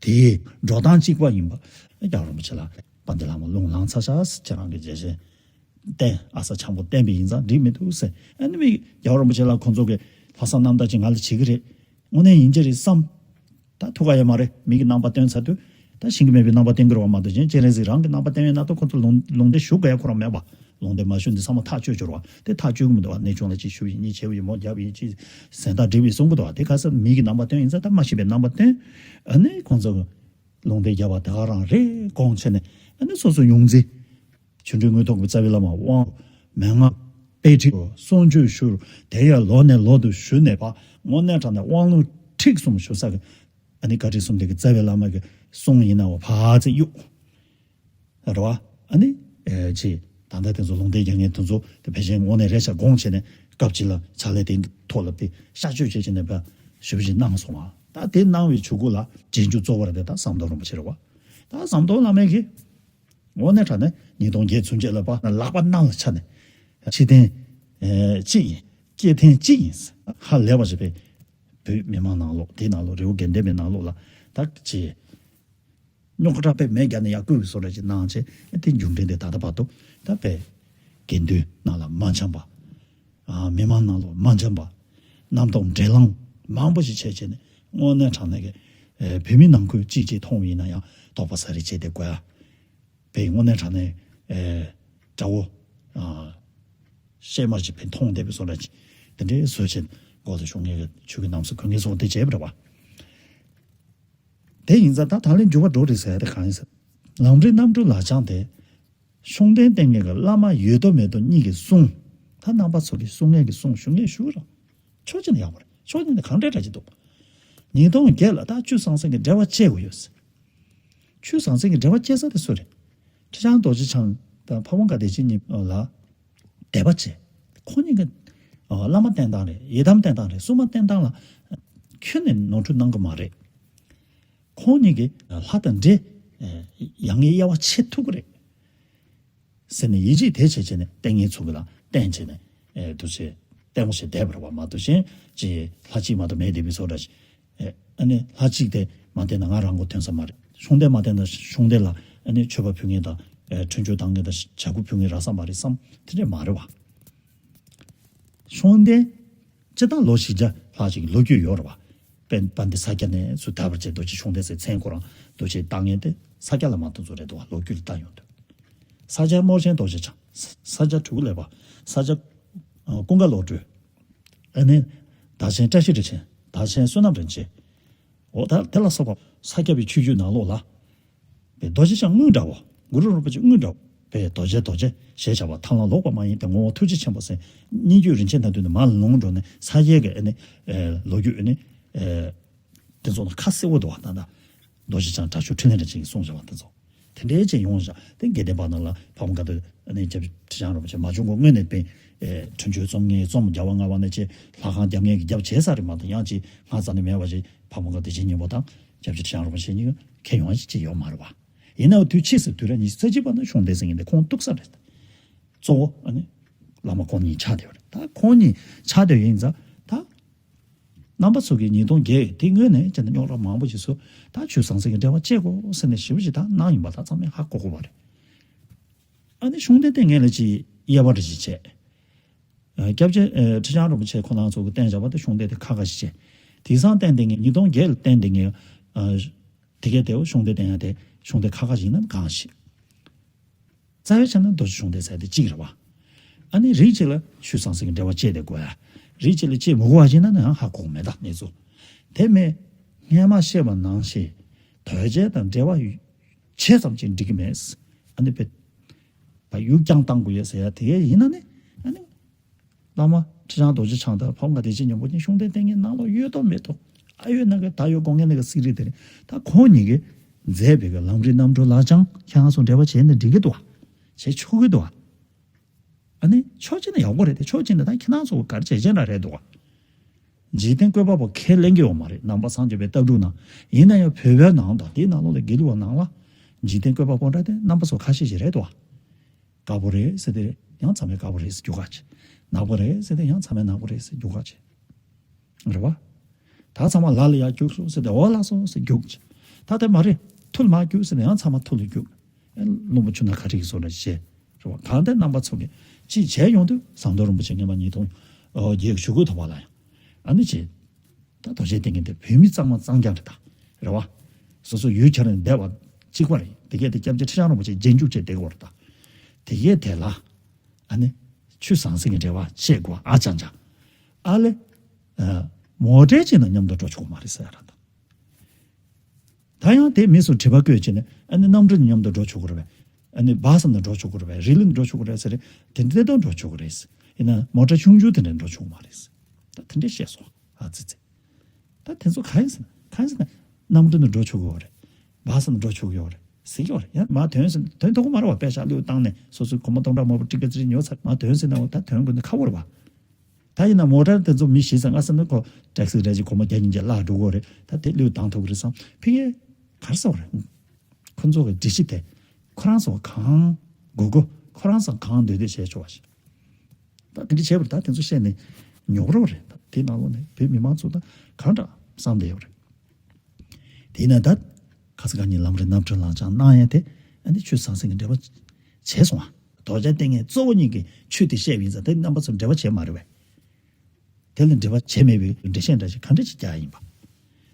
དེའི་འགྲོ་སྟངས་གཅིག་པ་ཡིན་པ་རྒྱལ་བ་རིན་པོ་ཆེ་ལ་དཔལ་ལྡན་ལྷ་མོ་རླུང་ལངས་ཚར་ཤག་ཁྱེད་རང་གི་རྗེས་བཞིན་བསྟེན་ཨ་ས་འཆང་པོ་བསྟེན་པ་ཡིན་ཙང་འགྲིག་མི་འདུག་ཟེར། ཨ་ནི་མི་རྒྱལ་བ་རིན་པོ་ཆེ་ལ་ཁོང་ཚོ་གི་ལྷག་བསམ་རྣམ་དག་ཅིག་ང་ལ་བྱེད་ཀྱི་རེད། དངོས་གནས་ཡིན་གྱི་རེད་བསམ། ད་ཐུགས་ཁག་ཡོད་མ་རེད། མི་གི་རྣམ་པ་སྟོན་ཚར་དུས་ད་ཤེས་ཀྱི་མེད་པའི་རྣམ་པ་སྟོན་གྱི་རེད་བ། མ་གཏོགས་གཞན་སྤྱན་རས་གཟིགས་རང་གི་རྣམ་པ་སྟོན་ཡོད་ན་ད་ཁོ་ཚོ་ལུང་ལུང་བསྟན་ཞུ་དགོས་ཡ་ཁོ་རང་མེད་པ། ལུང་བསྟན་མ་ཞུས་ནས་བསམ་བློ་ཐག་གཅོད་འབྱོར་བ་དེ་ཐག་གཅོད་ཀྱི་མི་འདུག་བ། གནས་ཆུང་ལ་ཅིག་ཞུ་ཡིན་གཉིས་བྱས་པ་ཡིན་མོ་རྒྱབ་ཡིན་ཅིག་ཟན་རྟགས་སྒྲིག་པའི་གསུང་གི་འདུག་བ། དེ་ག་ས་མི་གི་རྣམ་པ་སྟོན་ཡིན་ཙང་ད་མ་ཤེས་པའི་རྣམ་པ་སྟོན། ཨ་ནི་ཁོང་ཚོ་ལུང་བསྟན་རྒྱབ་པ་དེ་ག་རང་རེད་དགོངས་བྱས་ནས་ཨ་ནི་སོ་སོ་ཡོངས་འཛིན། ཆོ་འཕྲུལ་དངོས་ཐོག་གི་རྩ་བའི་བླ་མ་དབང་མན་ངག་དཔེ་ཁྲིད་གསུང་ཆོས་ཞུ་དེ་ཡང་ལོ་ནས་ལོ་དུ་ཞུ་ནས་པ་དངོས་གནས་དྲང་གནས་དབང་ལུང་ཁྲིད་གསུམ་ཞུ་ས་གི་ཨ་ནི་བཀའ་ཁྲིད་གསུམ་དེ་གི་རྩ་བའི་བླ་མ་གི་གསུང་ཡིན་ན་བ་ཕ་ཚེ་གཡུག་རེད་བ། ཨ་ནི་ཨེ་ཅི་ད་ལྟ་དེ་ཚོ་ལུང་བསྟན་རྒྱག་མཁན་དེ་ཚོ་དེ་ཕལ་ཆེར་དངོས་གནས་རེད་ཤག་དགོངས་བྱས་ནས་སྐབས་གཅིག་ལ་ཕྱག་ལས་དེ་ཐོག་ལ་དཔེ་གཤག་བཅོས་བྱས་བྱས་ནས་པ་ཞུ་བཞིན་གནང་སོང་བ། ད་དེ་གནང་བའི་ཆུ་ཁུག་ལ་རྗེས་འཇུག་གཙོ་བོ་རེད་དེ་ད་ཟམ་གདོང་རིན་པོ་ཆེ་རེད་བ། ད་ཟམ་གདོང་བླ་མས་གི་དངོས་གནས་དྲང་གནས་ཉིས་སྟོང་བརྒྱད་ཚུན་ཆད་ལ་པ་ལག་པ་གནམ་ལ་འཕྱར་ནས་ཕྱི་ཐེངས་གཅིག་ཡིན་སྐྱེ་ཐེངས་གཅིག་ཡིན་ཧ་ལས་པ་ཞིག་པའི་བོད་མི་མང་ནང་ལོགས་དེའི་ནང་ལོགས་རི་བོ་དགེ་ལྡན་པའི་ནང་ལོགས་ལ་ད་ཅི་རྙོག་དྲ་པའི་མེ་བརྒྱབ་ནས་ཡར་བསྐུལ་བའི་བཟོ་འདྲ་ཅིག་གནང་བྱས་དེ་མཇུག་འབྲས་དེ་ད་ལྟ་བར་དུ་ད་པའི་དགེ་འདུན་ནང་ལ་མ་འཆམ་པ། མི་མང་ནང་ལོགས་མ་འཆམ་པ། རྣམ་རྟོག་འདྲེ་ལངས་མང་པོ་ཞིག་བྱས་བྱས་ནས་དངོས་གནས་དྲང་གནས་ཀྱི་བོད་མི་ནང་ཁུལ་གཅིག་གཅིག་མཐོང་བ་ཡིན་ན་ཡང་དོགས་པ་ཟ་རེ་བྱས་ཏེ་དགོས་ཡ། བོད་དངོས་གནས་དྲང་གནས་དགྲ་བོ་གཤེད་མ་ཞིག་བོད་མཐོང་བསྡད་པའི་བཟོ་འདྲ་ཅིག་དེ་འདྲའི་བཟོས་བྱས་མགོ་ལ་ཞུགས་མཁན་གྱི་ཆོས་ཀྱི་རྣམ་གསུམ་གོན་མཁན་སོགས་དེ་བྱས་པ་རེད་བ། དེ་ཡིན་ཙང་ད་ད་ལན་འགྱུར་བ་འགྲོ་རེད་ཟེར་ཡ་དེ་གང་ཡིན་ཟེར། ལམ་རིམ་རྣམ་གྲོལ་ལག་བཅངས་དེ། ཤུགས་ལྡན་བསྟེན་མཁན་གྱི་བླ་མ་ཡོད་དོ་མེད་དོ་གཉིས་ཀྱི་གསུང་། ད་རྣམ་པ་ཚོ་གི་གསུང་མཁན་གྱི་གསུང་ཞུ་མཁན་ཞུ་རོགས། ཕྱོགས་གཅིག་ནས་ཡག་པོ་རེད། ཕྱོགས་གཅིག་ནས་གང་འདྲ་འདྲ་ཅིག་འདུག་ཉིས་སྟོང་བརྒྱད་ལ་ད་ཆོས་ཟང་ཟིང་གི་འབྲེལ་བ་བཅད་དགོས་ཡོད་ཟེར། ཆོས་ཟང་ཟིང་གི་འབྲེལ་བ་བཅད་ས་དེ་སུ་རེད། ཁྲི་བྱང་རྡོ་རྗེ་འཆང་དང་ཕ་བོང་ཁ་བདེ་ཆེན་གཉིས་ལ་དད་པ་བྱས། ཁོང་གཉིས་ཀྱི་བླ་མ་བསྟེན་སྟངས་རེད། ཡི་དམ་བསྟེན་སྟངས་རེད། སྲུང་མ་བསྟེན་སྟངས་ལ་ཁྱོན་ནས་ནོར་འཁྲུལ་གནང་གི་མ་རེད། ཁོང་གཉིས་ཀྱིས་ལྷ་དང་འདྲེ་ཡ་ངའི་དབྱེ་བ་ཕྱེ་ཐུབ་ཀྱི་རེད་ཟེར་ནས་ཡིད་ཆེས་དེ་བྱས་བྱས་ནས་བསྟེན་མཁན་ཚོ་གི་ལ་བསྟེན་བྱས་ནས་ཨེ་འདུ་བྱེད་བསྟེན་པ་ཞིག་བསྡད་པ་རེད་བ། མ་གཏོགས་གཞན་ཅི་ལྷ་གཅིག་མ་གཏོགས་མེད་བསྡད་པའི་བཟོ་འདྲ་ཞིག་ཨེ་ཨ་ནི་ལྷ་གཅིག་དེ་མ་བསྟེན་ན་ང་རང་མགོ་ཐོན་ས་མ་རེད། ཤོང་ལྡན་མ་བསྟེན་ན་ཤོང་ལྡན་ལ་ཨ་ནི་མཆོད་པ་ཕུལ་མཁན་དང་ཨེ་ཁྲུས་མཆོད་བཏང་མཁན་དང་ཞབས་སྐུ་ཕུལ་མཁན་རག་ས་མ་རེད་བསམ་དེ་འདྲས་མ་རེད་བ། ཤོང་ལྡན་སྤྱིར་བཏང་ལོ་བཞི་བརྒྱ་ལྷག་ཅིག་གི་ལོ་རྒྱུས་ཡོད་རེད་བ། དཔལ་དཔལ་ལྡན་ས་སྐྱ་ནས་ཚུར་དར་བར་བྱས་རྡོ་རྗེ་ཤོང་ལྡན་ཟེར་མཚན་ཁོ་རང་རྡོ་རྗེ་བཏགས་མཁན་དེ་ས་སྐྱ་བླ་མ་དེ་ཚོ་རེད་འདུག་བ། ལོ་རྒྱུས་ལ་བལྟ་ཡོང་དུས། ས་སྐྱ་རྨོ་ཆེན་རྡོ་རྗེ་འཆང་། ས་སྐྱ་གྲུ་གུ་ལེགས་པ། ས་སྐྱ་ཀུན་དགའ་བློ་གྲོས། ཨ་ནི་བདག་ཆེན་བཀྲ་ཤིས་རིན་ཆེན། བདག་ཆེན་བསོད་ནམས་རིན་ཆེན། འོ་ད་དེ་ལ་སོགས་པ་ས་སྐྱ་པའི་ཆོས་བརྒྱུད་ནང་ལོགས་ལ། པའི་རྡོ་རྗེ་འཆང་དངུལ་འདྲ་བོ། གུ་རུ་རིན་པོ་ཆེ་དངུལ་འདྲ་བོ། པའི་རྡོ་རྗེ་རྡོ་རྗེ་ཞེས་བྱ་བ་ཐར་ལམ་ལོག་པ་མ་ཡིན་ཏེ་ངོ་བོ་ཐུགས་རྗེ་ཆེན་པོ་ཟེར། སྙན་བརྒྱུད་རིན་ཆེན་དང་བསྟུན་ནས་མར་ལོངས་འགྲོ་ནས་ས་སྐྱའི་གི་ཨ་ནི་ལོ་རྒྱུས་ཨ་ནི་དེ་ཚོ་ནང་ཁ་གསལ་བོ་འདུག་བ། ད་ལྟ་རྡོ་རྗེ་འཆང་དྲག་ཤོས་འཕྲིན་ལས་རིན་ཆེན་གྱིས་གསུངས་བཞག་པ་དེ་ཚོ་དེ་འདྲའི་ཅན་ཡོང་བཞག་དེ་དགེ་ལྡན་པ་རྣམས་ལ་ཕ་བོང་ཁ་དུ་ཨ་ནི་སྐྱབས་ཁྲི་བྱང་རིན་པོ་ཆེ་མ་བྱུང་གོང་སྔོན་ནས་པའི་ཁྲུན་ཆུང་རྩོམ་མཁན་རྩོམ་རྒྱག་པ་ལྔ་པ་ནས་ཅེས་ལྷ་ཁང་རྒྱབ་མཁན་གྱི་རྒྱབ་བྱས་ས་རེད་མ་གཏོགས་ཡང་ཅིག་སྔ་ས་ནས་མེད་པ་ཞིག་ཕ་བོང་ཁ་བདེ་ཆེན་སྙིང་པོ་དང་སྐྱབས་ཁྲི་བྱང་རིན་པོ་ཆེ་གཉིས་ཀ་ཁྱད་ཡོང་བ་ཞིག་ཅིག་ཡོད་མ་རེད་བ། ཡིན་ནའང་དུས་ཕྱིས་སུ་དུས་རབས་ཉི་ཤུ་རྩ་གཅིག་པ་ན་ཤོང་ལྡན་ཟེར་མཁན་དེ་ཁོང་གཏུགས་ས་རེད། གཙོ་བོ་ཨ་ནི་བླ་མ་ཁོང་གཉིས་ཆགས་བསྡད་པ་རེད། ད་ཁོང་གཉིས་ཆགས་བསྡད་ཡིན་ཙང་ད་རྣམ་པ་ཚོ་གི་ཉིས་སྟོང་བརྒྱད་དེ་སྔོན་ནས་ཅི་འདྲ་རྙོག་དྲ་མང་པོ་ཞིག་སུ་ད་ཆོས་ཟང་ཟིང་གི་འབྲེལ་བ་བཅད་དགོས་ཟེར་ནས་ཞེ་པོ་ཞིག་ད་གནང་ཡིན་པ་ད་ཚང་མས་ཧ་གོ་གོ་བ་རེད། ཨ་ནི་ཤོང་ལྡན་བསྟེན་མཁན་ལ་ཅིག་དབྱེ་བ་འདྲ་ཞིག་བྱས། སྐྱབས་རྗེ་ཁྲི་བྱང་རིན་པོ་ཆེ་ཁོ་རང་ཚོ་གི་བསྟེན་བྱ་བ་དེ་ཤོང་ལྡན་དེ་ཁ་ཁ་ཞིག་བྱས། དེང་སང་བསྟེན་བསྡད་མཁན་ཉིས་སྟོང་བརྒྱད་ལ་བསྟེན་བསྡད་མཁན། དེ་གའི་དེའོ་ཤོང་སྡེ་བསྟེན་ཡ་དེ་ཤོང་སྡེ་ཁ་ཁ་ཞིག་ཡིན་ན་གང་ཞིག་རྩ་བའི་ཆ་ནས་རྡོ་རྗེ་ཤོང་སྡེ་ཟེར་དེ་གཅིག་རེད་བ། ཨ་ནི་རིགས་གཅིག་ལ་ཆོས་ཟང་ཟིང་གི་འབྲེལ་བ་བཅད་དེ་དགོས་ཡ། རིགས་གཅིག་ལ་བཅད་མི་དགོས་པ་ཞིག་ན་ནའང་ཧ་གོ་གི་མེད་ད་གནས་ཚུལ། དེ་མེད། སྔས་མ་བཤད་པ་ནང་བཞིན་དོལ་རྒྱལ་དང་འབྲེལ་བ་ཡོད་ཆེ་ཙམ་ཅིག་འགྲིག་གི་མེད། ཨ་ནི་བེད་པ་ཡུག་རྐྱང་བཏང་དགོས་ཡ་ཟེར་ཡ་དེ་གས་ཡིན་ན་ནི་ཨ་ནི། བླ་མ་ཁྲི་བྱང་རྡོ་རྗེ་འཆང་དང་ཕ་བོང་ཁ་བདེ་ཆེན་སྙིང་པོ་གཉིས་ཤོང་སྡེ་བསྟེན་མཁན་ནང་ལོགས་ཡོད་དོ་མེད་དོ། ཨ་ཡོད་ན་གི་ད་ཡོད་དགོངས་མཁན་ནི་གི་སྲིད་རིགས་དེ་རེད། ད་ཁོང་གཉིས་ཀྱིས་མཛད་པའི་གི་ལམ་རིམ་རྣམ་གྲོལ་ལག་བཅངས་ཁྱེད་རང་ཚོ་འབྲེལ་བ་བྱས་ནས་འགྲིག་གི་འདུག་བ། བྱས་ཆོག་གི་འདུག་བ། ཨ་ནི་ཕྱོགས་གཅིག་ནས་ཡག་པོ་རེད་དེ་ཕྱོགས་གཅིག་ནས་ད་ཁྱེད་རང་ཚོ་ག་རེ་བྱས་བྱས་འདྲ་རེད་འདུག་བ། འཇིག་རྟེན་བཀོད་པ་པོ་ཁས་ལེན་གྱི་ཡོད་མ་རེད། ནང་པ་སངས་རྒྱས་པའི་ལྟ་གྲུབ་ནང་ཡིན་ན་ཡང་བོད་པའི་ནང་དང་དེའི་ནང་ལོགས་ལ་དགེ་ལུགས་པ་ནང་ལ་འཇིག་རྟེན་བཀོད་པ་པོ་འདྲ་དེ་རྣམ་པ་ཚོ་ཁ་ཤས་ཤིག་རེད་འདུག་བ། དཀར་པོ་རེད་ཟེར་དེ་རེད། ཡང་ཚང་མས་དཀར་པོ་རེད་ཟེར་རྒྱུག་ག་བྱེད། ནག་པོ་རེད་ཟེར་ཏེ་ཡང་ཚང་མས་ནག་པོ་རེད་ཟེར་རྒྱུག་ག་བྱེད། རེད་བ། ད་ཚང་མ་ལ་ལ་ཡར་རྒྱུགས་སོང་ཟེར་ཏེ་འོ་ལགས་སོ་ཟེར་རྒྱུག་བྱེད། ད་དེ་མ་རེད། ཐུར་མར་རྒྱུགས་ཟེར་ཏེ་ཡང་ཚང་མ་ཐུར་ལ་རྒྱུགས། ཨེ་རླུང་བུ་ཆུ་ནང་ག་འགྲིག་གི་བཟོ་འདྲ་བྱེད། རེད་བ། གང་ལྟར་རྣམ་པ་ཚོ་གིས་ཅིག་བྱས་ཡོང་དུས་ཟམ་གདོང་རིན་པོ་ཆེ་སྔོན་མ་ཉིས་སྟོང་བརྒྱད་ཞུ་གུ་ཐོག་པ་ལ་ཡང་ཨ་ནི་ཅིག་ད་རྡོ་རྗེ་གདན་གྱི་འདི་བོད་མི་གཙང་མ་གཙང་རྐྱང་རེད་ད། རེད་བ། སོ་སོ་ཡུལ་གྱར་ནས་བསྡད་པ་གཅིག་པ་རེད། དེ་གས་དེ་སྐྱབས་རྗེ་ཁྲི་བྱང་རིན་པོ་ཆེ་རྗེས་འཇུག་བྱས་བསྡད་ཀྱི་ཡོད་རེད་ད། དེ་གས་དེ་ལ་ཨ་ནི་ཆུ་ཟང་ཟིང་གི་འབྲེལ་བ་བྱེད་དགོས་ཨ་ཅང་ཅང་། ཨ་ལེ། ཨ། མོ་ཊའི་ཅིག་ནང་མཉམ་དུ་འགྲོ་ཆོག་གི་མ་རེད་ཟེར་ཡ་ར་ད། ད་ཡང་དེ་མི་སུ་དྲི་བ་བཀོད་བྱས་ནས་ཨ་ནི་གནམ་གྲུ་ནས་མཉམ་དུ་འགྲོ་ཆོག་གི་རེད་པས། ཨ་ནི་བཱ་སི་ནང་འགྲོ་ཆོག་གི་རེད་པས། རི་ལི་ནང་འགྲོ་ཆོག་གི་རེད་ཟེར་རེད། དེ་འདྲ་དང་འགྲོ་ཆོག་གི་རེད། ཡིན་ན་མོ་ཊ་ཆུང་ཆུང་དེ་འདྲ་འགྲོ་ཆོག་གི་མ་རེད། ད་དེ་འདྲ་བཤད་སོང་ཨ་ཙི་ཙི། ད་དེ་ཚོ་གང་ཡིན་ཟེར་ན་གང་ཡིན་ཟེར་ན་གནམ་གྲུ་ནང་འགྲོ་ཆོག་གི་ཡོད་རེད། བཱ་སི་ནང་འགྲོ་ཆོག་གི་ཡོད་རེད་ཟེར་གྱི་ཡོད་རེད། ཡང་མར་ཐོན་ཟེར་ཐོན་ཐུབ་ཀྱི་མ་རེད་བ། པད་ཤག་གློད་བཏང་ནས་སོ་སོའི་སྒོར་མོ་སྟོང་ཕྲག་མང་པོ་ཁྲི་ཀ་ཙི་ཉོ་ཚར་མར་ཐོན་ཟེར་ན་འོ་ད་ཐོན་དགོས་ནི་ཁག་པོ་རེད་བ། ད་ཡིན་ན་མོ་ཊ་དེ་ཚོ་མི་བཞི་ཙམ་ལྔ་ཙམ་ནི་ཁོ་ཊེག་སི་རེད་ཅིག་སྒོར་མོ་བརྒྱ་ཉིས་བརྒྱ་བརླག་འགྲོ་གི་རེད། ད་དེ་གློད་བཏང་ཐུབ་ཀྱི་རེད་བསམ། ཕ་གིར་ག་རེ་ཟེར་བ་རེད། ཁོ་ཚོ་གི་སྒྲིག་གཞི་དེ་ཁོ་རང་ཚོ་གང་དགོས་དགོས་ཁོ་རང་ཚོ་གང་འདོད་འདོད་བྱས་ཆོག་པ་ཞིག་ད་དེ་འདྲ་བྱས་པར་ད་དེ་ཚོ་བཤད་ནས་ཉོག་རོགས་རེད། ད་དེ་ནང་ལོགས་ནས་བོད་མི་མང་ཚོ་ད་གང་འདྲ་བསམ་བསྡད་ཡོད་རེད། དེས་ན་ད་ཁ་ས་ག་ཉིན་ལམ་རིམ་རྣམ་གྲོལ་ལག་བཅངས་གནང་ཡ་དེ་ཨ་ནི་ཆུ་ཟང་ཟིང་གི་འབྲེལ་བ་བྱས་སོང་ཨ། རྡོ་རྗེ་གདན་ངས་གཙོ་བོ་ཉིད་ཀྱི་ཆོས་དེ་བཤད་པ་ཡིན་ཙང་དེ་རྣམ་པ་ཚོ་འབྲེལ་བ་བྱས་མ་རེད་པས། དེ་ལ་འབྲེལ་བ་བྱས་མེད་པའི་འགྲེལ་བཤད་འདྲ་ཞིག་ག་འདྲ་ཞིག་རྒྱག་ཡ་ཡིན་པ།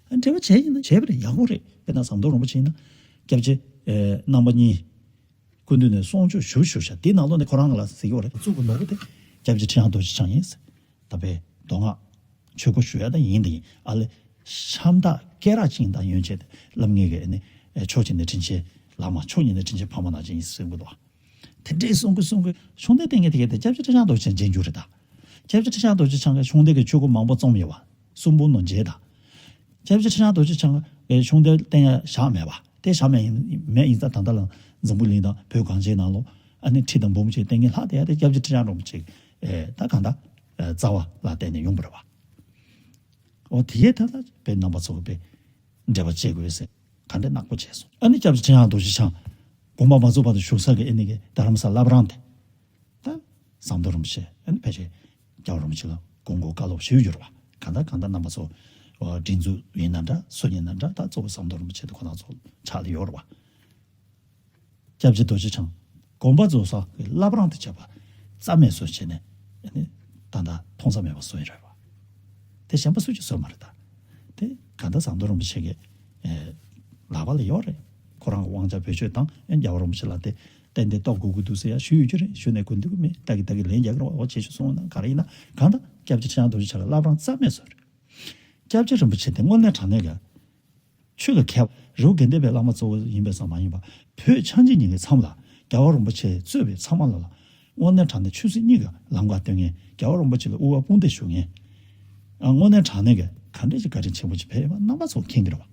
ཨ་འབྲེལ་བ་བྱས་ཡིན་ན་བྱས་པ་རེད་ཡག་པོ་རེད། དཔེར་ན་ཟམ་གདོང་རིན་པོ་ཆེ་ཡིན་ན་སྐྱབས་རྗེ་ཨེ་རྣམ་པ་གཉིས་སྐུ་མདུན་ནས་གསུང་ཆོས་ཞུ་ཞུ་ཤག་དེའི་ནང་ལོགས་ནས་ཁོ་རང་ལ་ཟེར་གྱི་ཡོད་རེད། གཙུག་གི་ནོར་བུ་དེ་སྐྱབས་རྗེ་ཁྲི་བྱང་རྡོ་རྗེ་འཆང་ཡིན་ཟེར། ད་དཔེ་མདོ་སྔགས་ཆོས་སྐོར་ཞུ་ཡ་ད་ཡིན་ད་ཡིན། ཨ་ལེ་ཤམ་ཐབས་སྐེ་རགས་ཅིག་དང་ཡོན་ཆད་བླ་མ་ངེད་ཀྱི་ཨ་ནི་ཕྱོགས་གཅིག་ནས་དྲིན་ཆེན་བླ་མ་ཕྱོགས་གཉིས་ནས་དྲིན་ཆེན་ཕ་མ་ནང་བཞིན་ཡིན་ཟེར་གྱི་འདུག་དེ་འདྲས་གསུང་གི་གསུང་གི་ཤོང་སྡེ་བསྟེན་མཁན་དེ་གས་དེ་སྐྱབས་རྗེ་ཁྲི་བྱང་རྡོ་རྗེ་འཆང་རྗེས་འཇུག་རེད་ད། སྐྱབས་རྗེ་ཁྲི་བྱང་རྡོ་རྗེ་འཆང་གི་ཤོང་སྡེ་གི་ཆོས་སྐོར་མང་པོ་རྩོམ་ཡོད་པ། གསུང་འབུམ་ནང་མཇལ་ད། སྐྱབས་རྗེ་ཁྲི་བྱང་རྡོ་རྗེ་འཆང་གི་ཤོང་སྡེ་བསྟེན་ཡ་བཞག་མེད་པ། དེ་བཞག་མེད་ཡིན་མེད་ཡིན་ཙང་ད་ལྟ་ལ་འཛམ་བུ་གླིང་དང་བོད་གངས་ཅན་ནང་ལོགས་ཨ་ནི་ཁྲི་དང་འབུམ་ཅིག་བསྟེན་མཁན་ལྷག་བསྡད་ཡ་དེ་སྐྱབས་རྗེ་ཁྲི་བྱང་རིན་པོ་ཆེ་ད་གང་ལྟར་རྩ་བ་ལ་བརྟེན་ནས་ཡོང་པ་རེད་པ། འོ་དེ་ཡས་ད་ལ་དཔེ་རྣམ་པ་ཚོ་གི་དཔེ་འབྲེལ་བ་བྱེད་དགོས་ཟེར་ག་འདྲ་ནག་པོ་བྱས་སོང་། ཨ་ནི་སྐྱབས་རྗེ་ཁྲི་བྱང་རྡོ་རྗེ་འཆང་དགོངས་པ་མ་རྫོགས་བར་དུ་བཞུགས་ས་གི་ཨ་ནི་གི་རྡ་རམ་ས་བླ་བྲང་དེ་ད་ཟམ་གདོང་རིན་པོ་ཆེ་ཨ་ནི་ཕལ་ཆེར་རྒྱལ་བ་རིན་པོ་ཆེ་ལ་དགོངས་སྐོར་བཀའ་སློབ་ཞུས་ཡོད་རེད་པ། གང་ལྟར་གང་ལྟར་རྣམ་པ་ཚོ་སྒྲིག་འཛུགས་ཡིན་ན་འདྲ་སུ་ཡིན་ན་འདྲ་ད་གཙོ་བོ་ཟམ་གདོང་རིན་པོ་ཆེ་དེ་ཁོ་རང་ཚོ་ཕྱག་ལ་ཡོད་རེད་པ། སྐྱབས་རྗེ་རྡོ་རྗེ་འཆང་དགོངས་པ་རྫོགས་ས་གི་བླ་བྲང་དུ་བྱས་པ་རྩ་མེད་བཟོ་བྱས་ནས་ཨ་ནི་ད་ལྟ་མཐོང་ས་མེད་པ་བཟོ་ཡི་རེད་པ། དེ་གཞན་པ་སུ་གྱིས་བཟོས་མ་རེད་ད། དེ་གང་ལྟར་ཟམ་གདོང་རིན་པོ་ཆེ་གི་ཨེ་ལག་པ་ལ་ཡོད་རེད། ཁོ་རང་གི་དབང་ཆ་བེད་སྤྱོད་བཏང་ཨེ་རྒྱལ་བ་རིན་པོ་ཆེ་ལ་དེ་ཏན་ཏན་རྟོགས་དགོས་ཀྱི་འདུག་ཟེར་ཡ་ཞུས་ཡོད་ཀྱི་རེད། ཞུས་ནས་གོ་འདུག་གི་མེད་ད་གི་ད་གི་ལན་རྒྱག་གི་རེད་པ། འོ་བྱེད་ཆོག་སོང་ན་ག་རེ་ཡིན་ན་གང་ལྟར་སྐྱབས་རྗེ་ཁྲི་བྱང་རྡོ་རྗེ་འཆང་གི་བླ་བྲང་རྩ་མེད་བཟོས་རེད། སྐྱབས་རྗེ་རིན་པོ་ཆེ་དེ་དངོས་གནས་དྲང་གནས་ཀྱི་ཆོས་ལ་མཁས་པ་རི་བོ་དགེ་ལྡན་པའི་བླ་མ་གཙོ་བོ་ཡིན་པས་ཙམ་མ་ཡིན་པར་བོད་ཆགས་འཇིག་གཉིས་ཀྱི་མཚམས་ལ་རྒྱལ་བ་རིན་པོ་ཆེ་གཙོས་པའི་ཚང་མ་ལ་ལ་དངོས་གནས་དྲང་གནས་ཆོས་སྲིད་གཉིས་ཀྱི་ལམ་ཁ་སྟོན་མཁན་རྒྱལ་བ་རིན་པོ་ཆེ་ལ་དབུ་བ་དཔུང་འདེགས་ཞུ་མཁན། ཨ་དངོས་གནས་དྲང་གནས་ཀྱི་ག་འདྲས་ཀྱི་བཀའ་དྲིན་ཆེན་པོ་ཅིག་ཕེབས་པ་རྣམ་པ་ཚོ་མཁྱེན་གྱི་རེད་བ།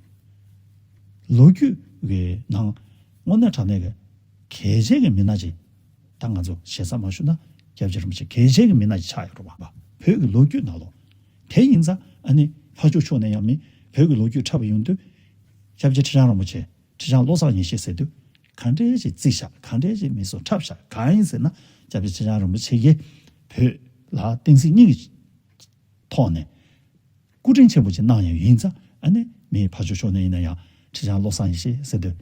ལོ་རྒྱུས་ཀྱི་ནང་དངོས་གནས་དྲང་གནས་ཀྱི་གལ་ཆེ་གི་མི་སྣ་ཅིག་ད་ང་ཚོ་ཞེ་ས་མ་ཞུ་ན་སྐྱབས་རྗེ་རིན་པོ་ཆེ་གལ་ཆེ་གི་མི་སྣ་ཅིག་ཆགས་ཡོད་རེད་བ། བོད་ཀྱི་ལོ་རྒྱུས་ནང་ལོགས་དེ་ཡིན་ཙང་ཨ་ནི་ཕར་ཕྱོགས་ཕྱོགས་ནས་ཡང་མི་བོད་ཀྱི་ལོ་རྒྱུས་འཁྲབ་པ་ཡོང་དུས་སྐྱབས་རྗེ་ཁྲི་བྱང་རིན་པོ་ཆེ་ཁྲི་བྱང་བློ་བཟང་ཡེ་ཤེས་ཟེར་དུས་ག་འདྲས་ཅིག་བརྩིས་བཞག་ག་འདྲས་ཅིག་མི་ཚོ་འཁྲབ་བཞག་གང་ཡིན་ཟེར་ན་སྐྱབས་རྗེ་ཁྲི་བྱང་རིན་པོ་ཆེ་གིས་བོད་ལ་བསྟན་སྲིད་གཉིས་ཀྱི་ཐོག་ནས་སྐུ་དྲིན་ཆེན་པོ་ཅིག་གནང་ཡོད་ཡིན་ཙང་ཨ་ནི་མི་ཕར་ཕྱོགས་ཕྱོགས་ནས་ཡིན་ན་ཡང་ཁྲི་བྱང་བློ་བཟང་ཡེ་ཤེས་ཟེར་དུས་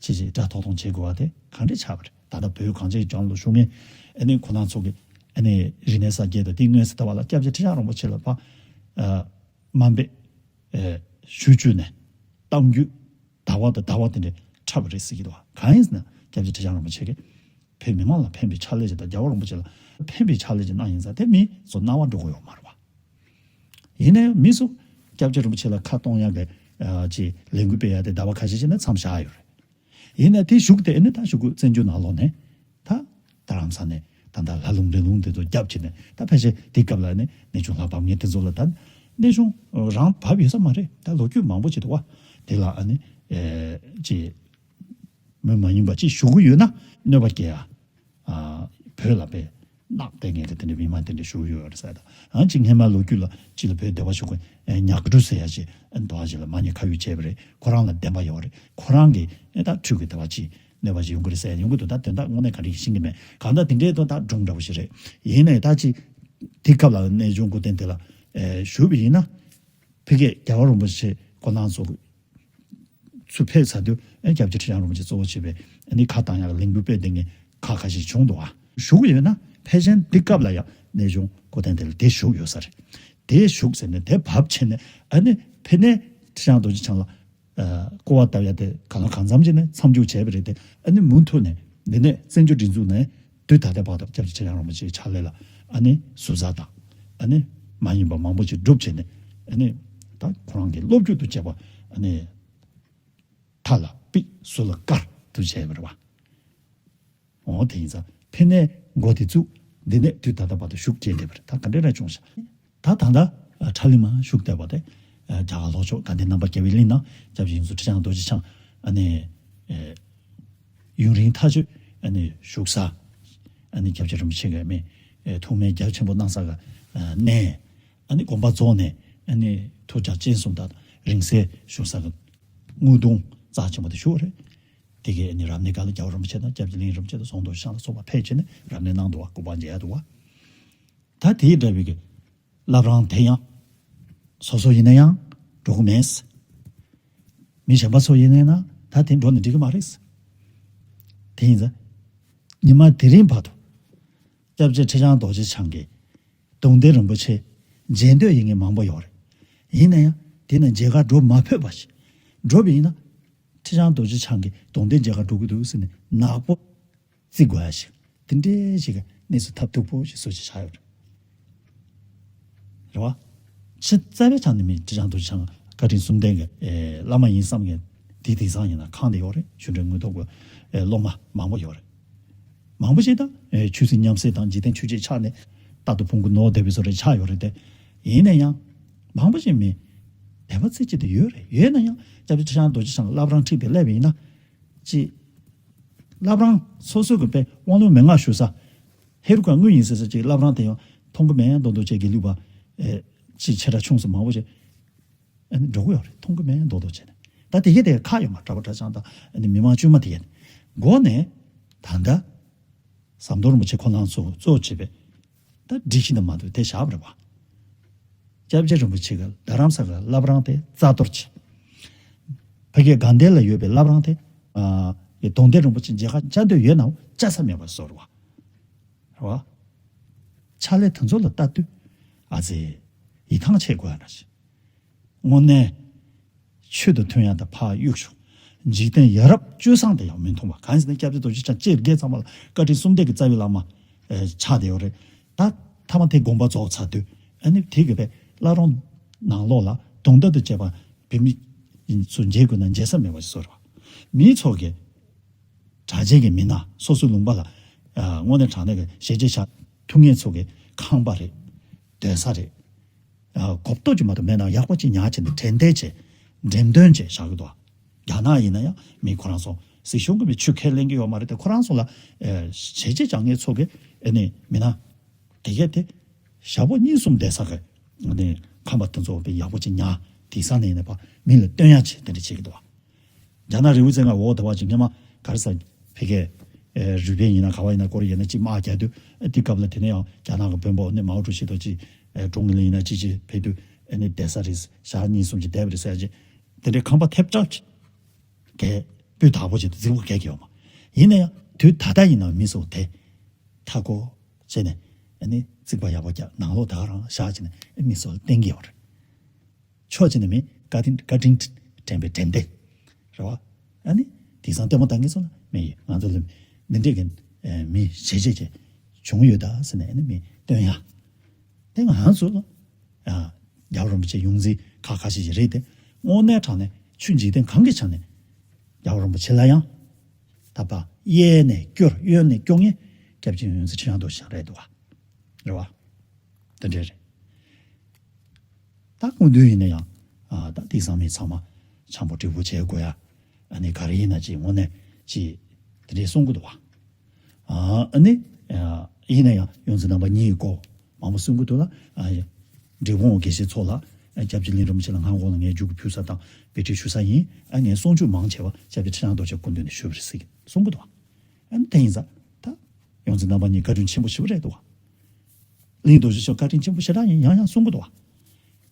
ཅི་ཞིག་དགྲ་ཐོག་མཐོང་བྱེད་དགོས་པ་དེ་ག་འདྲས་ཆགས་པ་རེད། ད་ལྟ་བོད་གངས་ཅན་ལྗོངས་ལ་བཞུགས་མཁན་ཨ་ནི་ཁོ་རང་ཚོ་གི་ཨ་ནི་རིག་གནས་གསར་བརྗེ་དང་དེའི་སྔོན་ཟེར་ད་བ་ལ་སྐྱབས་རྗེ་ཁྲི་བྱང་རིན་པོ་ཆེ་ལ་ཕ་དམའ་འབེབས་ཨེ་ཞུ་བཅུག་ནས་གཏམ་རྒྱུད་ཟླ་བ་དང་ཟླ་བ་དེ་འདྲས་འཁྲབ་པ་རེད་ཟེར་གྱི་འདུག་གང་ཡིན་ཟེར་ན་སྐྱབས་རྗེ་ཁྲི་བྱང་རིན་པོ་ཆེ་གིས་བོད་མི་མང་ལ་ཕན་པའི་ཕྱག་ལས་ཅིག་དང་རྒྱལ་བ་རིན་པོ་ཆེ་ལ་ཕན་པའི་ཕྱག་ལས་ཅིག་གནང་ཡིན་ཙང་དེ་མི་ཚོ་སྣང་བ་འགྲོ་གི་ཡོད་མ་རེད་བ། ཡིན་ནའི་མི་ཚོ་སྐྱབས་རྗེ་རིན་པོ་ཆེ་ལ་ཁ་གཏོང་ཡག་གི་ཨ་ཅིག་ལས་འགུལ་སྤེལ་ཡག་དེ་ཟླ་བ་ཁ་ཤས་ཤིག་ནས་མཚམས་བཞག་ཡོད་རེད། ཡིན་ནའི་དེ་གཞུག་དེ་ཨ་ནི་ད་གཞུག་གུ་བཙན་བྱོལ་ནང་ལོགས་ནས་ད་རྡ་རམ་ས་ནས་ད་ལྟ་ལ་ལུང་འདྲེ་ལུང་དེ་ཚོ་རྒྱབ་བྱས་ནས་ད་ཕལ་ཆེར་དེ་སྐབས་ལ་ནི་གནས་ཆུང་ལྷ་བབས་མཁན་དེ་ཚོ་ལ་ད་གནས་ཆུང་རང་བབས་ཡོད་ས་མ་རེད། ད་ལོ་རྒྱུས་མང་པོ་ཅིག་འདུག་བ། དེ་ལ་ཨ་ནི་ཨེ་ཅིག་མི་མ་ཡིན་པ་ཅིག་ཞུ་གི་ཡོད་ན་གནོད་པ་སྐྱེལ་ཡ། ཨ་བོད་ལ་དཔེ་གནག་སྟེ་ངན་དེ་དེ་འདྲའི་མི་མང་དེ་འདྲ་ཞུ་གི་ཡོད་རེད་ཟེར། ད་ཨང་ཅིག་སྔན་མ་ལོ་རྒྱུས་ལ་ཅིག་ལ་བོད་སྡེ་བ་ཞུ་གི་ཨེ་ཉག་གྲུ་ཟེར་ཡ་ཅིག་ཨ་འདུག་བ། ཅིག་ལ་མ་ཉེས་ཁ་གཡོགས་བྱས་པ་རེད། ཁོ་རང་ལ་བདེན་པ་ཡོད་རེད། ཁོ་རང་གིས་ཨེ་ད་འཕྲུལ་གྱི་སྡེ་བ་ཅིག་ གནོད་པ་ཞིག་ཡོང་གི་རེད་ཟེར་ཡོང་གི་འདུག་ད་དོན་དག་དངོས་གནས་ག་རེ་ཤེས་ཀྱི་མེད། གང་ལྟར་དེ་འདྲའི་དོན་དག་སྒྲུང་འདྲ་བོ་ཞིག་རེད། ཡིན་ནའི་ད་ཅི་དེ་སྐབས་ལ་གནས་ཆུང་སྐུ་རྟེན་དེ་ལ་ཨེ་བཞུགས་པ་ཡིན་ན། ཕ་གིའི་རྒྱལ་བ་རིན་པོ་ཆེ་ཁོ་རང་ཚོ་ཚུར་ཕེབས་ཚར་དུས་ཨེ་སྐྱབས་རྗེ་ཁྲི་བྱང་རིན་པོ་ཆེ་གཙོ་བོ་བྱས་པའི་ཨ་ནི་ཁ་བཏང་ཡག་ལས་འགུལ་སྤེལ་བསྡད་མཁན་ཁག་ཁ་ཤས་བྱུང་འདུག་ཨ། བཞུགས་ཡོད་ན་ཕལ་ཆེར་འདི་སྐབས་ལ་ཡང་གནས་ཆུང་སྐུ་རྟེན་དེ་ལ་དེ་བཞུགས་ཡོད་ས་རེད། དེ་བཞུགས་ཟེར་ནས་དེ་བབས་བྱས་ནས་ཨ་ནི་ཕ་གིའི་ཁྲི་བྱང་རྡོ་རྗེ་འཆང་ལ་ཨ་སྐུར་བ་བཏབ་ཡ་དེ་གང་ལ་གང་འཚམ་བྱས་ནས་མཚམས་འཇོག་བྱས་པ་རེད་དེ། ཨ་ནི་མུ་མཐུད་ནས་འདི་ནས་བཙན་བྱོལ་སྒྲིག་འཛུགས་ནས་དུས་ད་ལྟའི་བར་དུ་སྐྱབས་རྗེ་ཁྲི་བྱང་རིན་པོ་ཆེའི་ཕྱག་ལས་ལ་ཨ་ནི་ཟུར་ཟ་དང་ཨ་ནི་མ་ཡིན་པ་མང་པོ་ཅིག་སྒྲུབ་བྱས་ནས་ཨ་ནི་ད་ཁོ་རང་གི་སློབ་ཕྲུག་ཏུ་བྱས་པ་ཨ་ནི་མཐའ་ལ་ཕུད་ཟུར་ལ་བཀར་དུ་བྱས་པ་རེད་བ། འོ་དེ་ཡིན་ཙང་ཕ་གིའི་འགོ་དེ་བཙུགས། འདི་ནས་དུས་ད་ལྟ་བར་དུ་བཞུགས་བསྡད་པ་རེད། ད་ག་འདྲ་རེ་བྱུང་ཤག་ད་ད་ལྟ་ཁྲ་ལི་མ་བཞུགས་བསྡད་པ་དེ་རྒྱ་གར་ལྷོ་ཕྱོགས་དགའ་ལྡན་རྣམ་པ་རྒྱལ་བའི་གླིང་དང་སྐྱབས་རྗེ་ཡོངས་འཛིན་ཁྲི་བྱང་རྡོ་རྗེ་འཆང་ཨ་ནི་ཡུན་རིང་ཐག་ཆོད་ཨ་ནི་བཞུགས་ས། ཨ་ནི་སྐྱབས་རྗེ་རིན་པོ་ཆེ་གི་མི་ཐུགས་སྨོན་རྒྱ་ཆེན་པོ་གནང་ས་གི་གནས། ཨ་ནི་དགོངས་པ་རྫོགས་ནས་ཨ་ནི་ཐུགས་རྒྱ་ཅན་གསུམ་དང་རིང་བསྲེལ་བཞུགས་ས་གི་དངུལ་གདུང་རྩ་ཆེན་པོ་དེ་བཞུགས་རེད། དེ་གའི་ཨ་ནི་རབ་གནས་སྐབས་ལ་རྒྱལ་བ་རིན་པོ་ཆེ་དང་སྐྱབས་རྗེ་གླིང་རིན་པོ་ཆེ་དང་ཟུང་དུ་ཤང་ལ་སོགས་པ་ཕེབས་བྱས་ནས་རབ་གནས་གནང་འདུག་བ། སྐུ་པར་མཇལ་ཡ་འདུག་བ། ད་དེའི་འདྲ་བའི་གི་བླ་བྲང་དེ་ཡང་སོ་སོ་ཡིན་ན་ཡང་འགྲོ་གི་མེད། མི་གཞན་པ་ཚོ་ཡིན་ན་ཡང་ད་དེ་འགྲོ་ནས་འགྲིག་གི་མ་རེད། དེ་ཡིན་ཙང་ཉི་མ་དེ་རིང་བར་དུ་སྐྱབས་རྗེ་ཁྲི་བྱང་རྡོ་རྗེ་འཆང་གི་གདུང་རྟེན་རིན་པོ་ཆེ་མཇལ་འདོད་ཡིན་མཁན་མང་པོ་ཡོད་རེད། ཡིན་ན་ཡང་དེ་ནས་མཇལ་ཁ་འགྲོ་མ་ཕོད་པ་ཞིག་འགྲོ་བ་ཡིན་ན། ཁྲི་བྱང་རྡོ་རྗེ་འཆང་གི་གདུང་རྟེན་མཇལ་ཁ་འགྲོ་གི་འདུག་ཟེར་ནས་ནག་པོ་བརྩི་དགོས་ཡ་ཞིག་དེ་འདྲའི་ཞིག་གི་གནས་ཚུལ་ཐབས་སྡུག་པོ་ཞིག་བཟོ་ཅིག་ཆགས་ཡོད་རེད། རེད་བ། ཕྱི་རྩ་བའི་ཆ་ནས་མི་ཁྲི་བྱང་རྡོ་རྗེ་འཆང་བཀའ་དྲིན་གསུམ་ལྡན་གྱི་ཨེ་བླ་མ་ཡིན་བསམ་མཁན་དེ་དེང་སང་ཡིན་ན་ཁང་དེ་ཡོད་རེད། ཆོས་འབྲེལ་དངོས་ཐོབ་ཀྱི་ཨེ་སློབ་མ་མང་པོ་ཡོད་རེད། མང་པོ་ཞིག་དང་ཨེ་ཆོས་སྲིད་མཉམ་བསྲེས་དང་འཇིག་རྟེན་ཆོས་བརྒྱད་ཆགས་ནས་རྟག་ཏུ་ཕུང་པོ་ནོར་བསྡད་པའི་བཟོ་འདྲ་ཆགས་ཡོད་རེད་དེ། ཡིན་ན་ཡང་མང་པོ་ཞིག་མི་དད་པ་རྩེ་གཅིག་ཏུ་ཡོད་རེད། ཡོད་ན་ཡང་སྐྱབས་རྗེ་ཁྲི་བྱང་རྡོ་རྗེ་འཆང་བླ་བྲང་ཁྲིད་དེ་སླེབས་པ་ཡིན་ན། ཅི། བླ་བྲང་སོ་སོ་གི་དཔེ་དབང་ལུང་མན་ངག་ཞུ་ས། ཧེ་རུ་ཀ་དངོས་ཡིན་ཟེར་ས་ཅིག་བླ་བྲང་དེ་ཡང་མཐོང་གི་མེད་མདོག་མདོག་བྱས། དགེ་ལུགས་པ་ཨེ་ཅིག་ཆེ་ཕྲ་ཆུང་གསུམ་མང་པོ་བྱས། ཨ་ནི་འགྲོ་གི་ཡོད་རེད། མཐོང་གི་མེད་མདོག་མདོག་བྱས་ནས། ད་དེ་གས་དེ་ཁག་ཡོད་མ། གྲྭ་པ་གྲྭ་རྐྱང་དང་ཨ་ནི་མི་མང་དཀྱུས་མ་དེ་གས་འགོ་ནས་ད་ལྟ་ཟམ་གདོང་རིན་པོ་ཆེ་ཁོ་རང་ཚོ་གཙོ་བྱས་པའི་ད་སྒྲིག་གཞི་འདི་མ་གཏོགས་དེ་བཞག་པ་རེད་བ། སྐྱབས་རྗེ་རིན་པོ་ཆེ་གི་རྡ་རམ་ས་གི་བླ་བྲང་དེ་རྩ་གཏོར་བྱས། ཕ་གིའི་དགའ་ལྡན་ལ་ཡོད་པའི་བླ་བྲང་དེ་ཨ་གདུང་རྟེན་རིན་པོ་ཆེ་མཇལ་ཁ་བཅར་འདོད་ཡོད་ནའང་བཅར་ས་མེད་པ་བཟོ་རེད་བ། རེད་བ། ཕྱག་ལས་དེ་ཚོ་ལ་ལྟ་དུས་ཨ་ཙི་ཡིད་ཐང་ཆད་དགོས་ཡ་འདྲ་ཞིག་དངོས་གནས་ཆོས་དང་མཐུན་ཡ་དང་ཕར་གཡུག་ཞོག་འཇིག་རྟེན་ཡ་རབས་སྤྱོད་བཟང་དེ་ཡང་མི་མཐོང་བ། གང་ཡིན་ཟེར་ན་སྐྱབས་རྗེ་རྡོ་རྗེ་འཆང་སྤྱིར་སྒེར་ཚང་མ་ལ་བཀའ་དྲིན་གསུམ་ལྡན་གྱི་རྩ་བའི་བླ་མ་ཨེ་ཆགས་བསྡད་ཡོད་རེད། ད་མཐའ་མ་དེ་དགོངས་པ་རྫོགས་ཚར་དུས་ཨ་ནི་དེ་གི་བས་བླ་བྲང་ནང་ལོགས་ལ་གདུང་རྟེན་དུ་བྱས་པ་བོད་མི་ཡིན་ཚོ་མཇལ་དགོས་ན་མཇལ་ས་མེད་པ་ཞིག་བཟོ་རེད་བ། མི་ཚོ་གི་གྲྭ་ཆེན་གྱི་མི་སྣ་སོ་སོའི་ལུང་པ་ལ་ཨ་དངོས་གནས་དྲང་གནས་ཀྱི་ཞལ་ལྕེ་བཞག་ཐུབ་མཁན་ཚོ་གི་ཁང་པ་རེད། སྡོད་ས་རེད། ཨ་གོ་རྟོགས་ཀྱི་མ་གཏོགས་མེད་ན་ཡག་པོ་ཅིག་ཉར་བྱས་ནས་དྲན་རྟེན་བྱས་འགྲེམས་སྟོན་བྱས་བཞག་གི་འདུག་རྒྱ་ནག་ཡིན་ན་ཡང་མི་ཁོ་རང་ཚོ་སྲིད་གཞུང་གི་མི་ཆོས་ཁས་ལེན་གྱི་ཡོད་མ་རེད་དེ། ཁོ་རང་ཚོ་ལ་ཨ་ཞལ་ལྕེ་བཞག་མཁན་ཚོ་གི་ཨ་ནི་མི་སྣ་དེ་གས་དེ་ཞག་པོ་གཉིས་གསུམ་བསྡད་ས་གི་ཨ་ནི་ཁང་པ་དེ་ཚོ་དཔེ་ཡག་པོ་ཅིག་ཉར་དེང་སང་ནས་ཡིན་ན་ཕར་མི་ལ་སྟོན་ཡ་བྱས་དེ་འདྲ་བྱེད་ཀྱི་འདུག་རྒྱ་ནག་རི་བོ་རྩེ་ལྔ་འོག་དེ་བ་ཅིག་སྔོན་མ་ག་རེ་ཟ་ཕ་གིའི་ཨེ་རུས་སྦལ་ཡིན་ན་ག་བ་ཡིན་ན་ཀོ་རི་ཡིན་ན་ཅིག་དམག་རྒྱག་དུས་ཨེ་དེ་སྐབས་ལ་དེ་ནས་ཡང་རྒྱ་ནག་གི་དཔོན་པོ་ནི་མའོ་ཀྲུའུ་ཞི་དང་ཅིག་ཨེ་ཀྲུང་ལི་ཡིན་ན་ཅིག་ཅིག་ཕེབས་དུས་ཨེ་ནི་བསྡད་ས་རེད། ཞག་གཉིས་གསུམ་ཅིག་བསྡད་པ་རེད་ཟེར་ཅིག་དེ་འདྲའི་ཁང་པ་ཐེབས་གྲབས་ཅིག་གས་སྤུས་དག་པོ་ཅིག་ཏུ་རྫིག་པོ་གས་ཀྱི་ཡོད་མ་ཡིན་ན་ཡང་དུས་ད་ལྟ་ཡིན་ན་མི་ཚོ་དེ་མཐའ་སྐོར་བྱས་ནས་ཨེ་ནི་རྩིག་པ་ཡག་པོ་རྒྱག་ནང་ལོགས་ད་ག་རང་བཞག་བྱས་ནས་ཨེ་མི་ཚོ་ལ་བསྟན་གྱི་ཡོད་རེད། ཕྱོགས་གཅིག་ནས་མི་བཀའ་དྲིན་བཀའ་དྲིན་དྲན་པའི་དྲན་རྟེན་རེད་བ། ཨ་ནི་དེང་སང་ལྟད་མོ་ལྟ་མཁན་ཚོ་ལ་མི་ཡིན་ང་ཚོ་ལ་འདི་འདྲས་ཀྱི་ཨེ་མི་ཞེ་ཆེ་ཆེ་བྱུང་ཡོད་ད་ཟེར་ནས་ཨ་ནི་མི་སྟོན་ཡ། དེ་ང་ཚོ་ལ་ཨ་རྒྱལ་བ་རིན་པོ་ཆེ་ཡོངས་འཛིན་ཁག་ཁ་ཤས་ཤིག་རེད་དེ། དངོས་གནས་དྲང་གནས་ཆོས་འཇིག་རྟེན་གང་གི་ཆ་ནས་རྒྱལ་བ་རིན་པོ་ཆེ་ལ་ཡང་དད་པ་གཡས་ནས་སྐྱོར་གཡོན་ནས་སྐྱོར་མཁན་སྐྱབས་རྗེ་ཡོངས་འཛིན་ཁྲི་བྱང་རྡོ་རྗེ་འཆང་རེད་འདུག་བ། རེད་བ། དེ་འདྲས་རེད། ད་སྐུ་མདུན་ཡིན་ན་ཡང་ཨ་ད་དེང་སང་མི་ཚང་མ་འཆམ་པོ་འགྲིག་པོ་བྱེད་དགོས་ཡ། ཨ་ནི་ག་རེ་ཡིན་ན་ཅིག་དངོས་གནས་ཅིག་དེ་འདྲས་གསུང་གི་འདུག་བ། ཨ་ཨ་ནི་ཨ་ཡིན་ན་ཡང་ཡོངས་འཛིན་རྣམ་པ་གཉིས་ཀྱི་སྐོར་མང་པོ་གསུང་གི་འདུག་ལ། ཨ་འབྲས་སྤུངས་དགེ་བཤེས་ཚོ་ལ་ སྐྱབས་རྗེ་གླིང་རིན་པོ་ཆེ་ལ་ང་འོག་ལ་ངས་རྒྱུགས་ཕུལ་ས་དང་དཔེ་ཁྲིད་ཞུ་ས་ཡིན། ཨ་ངས་གསུང་ཆོས་མང་ཆེ་བ་སྐྱབས་རྗེ་ཁྲི་བྱང་རྡོ་རྗེ་སྐུ་མདུན་ནས་ཞུས་པ་རེད་ཟེར་གྱི་གསུང་གི་འདུག་ཨ་ནི་དེ་ཡིན་ཙང་ད་ཡོངས་འཛིན་རྣམ་པ་གཉིས་བཀའ་དྲིན་ཆེན་པོ་ཞེ་པོ་རེད་འདུག་བ། གླིང་རྡོ་རྗེ་མཆོག་བཀའ་དྲིན་ཆེན་པོ་ཞེ་དྲག་ཡིན་ཡང་ཡང་གསུང་གི་འདུག་བ།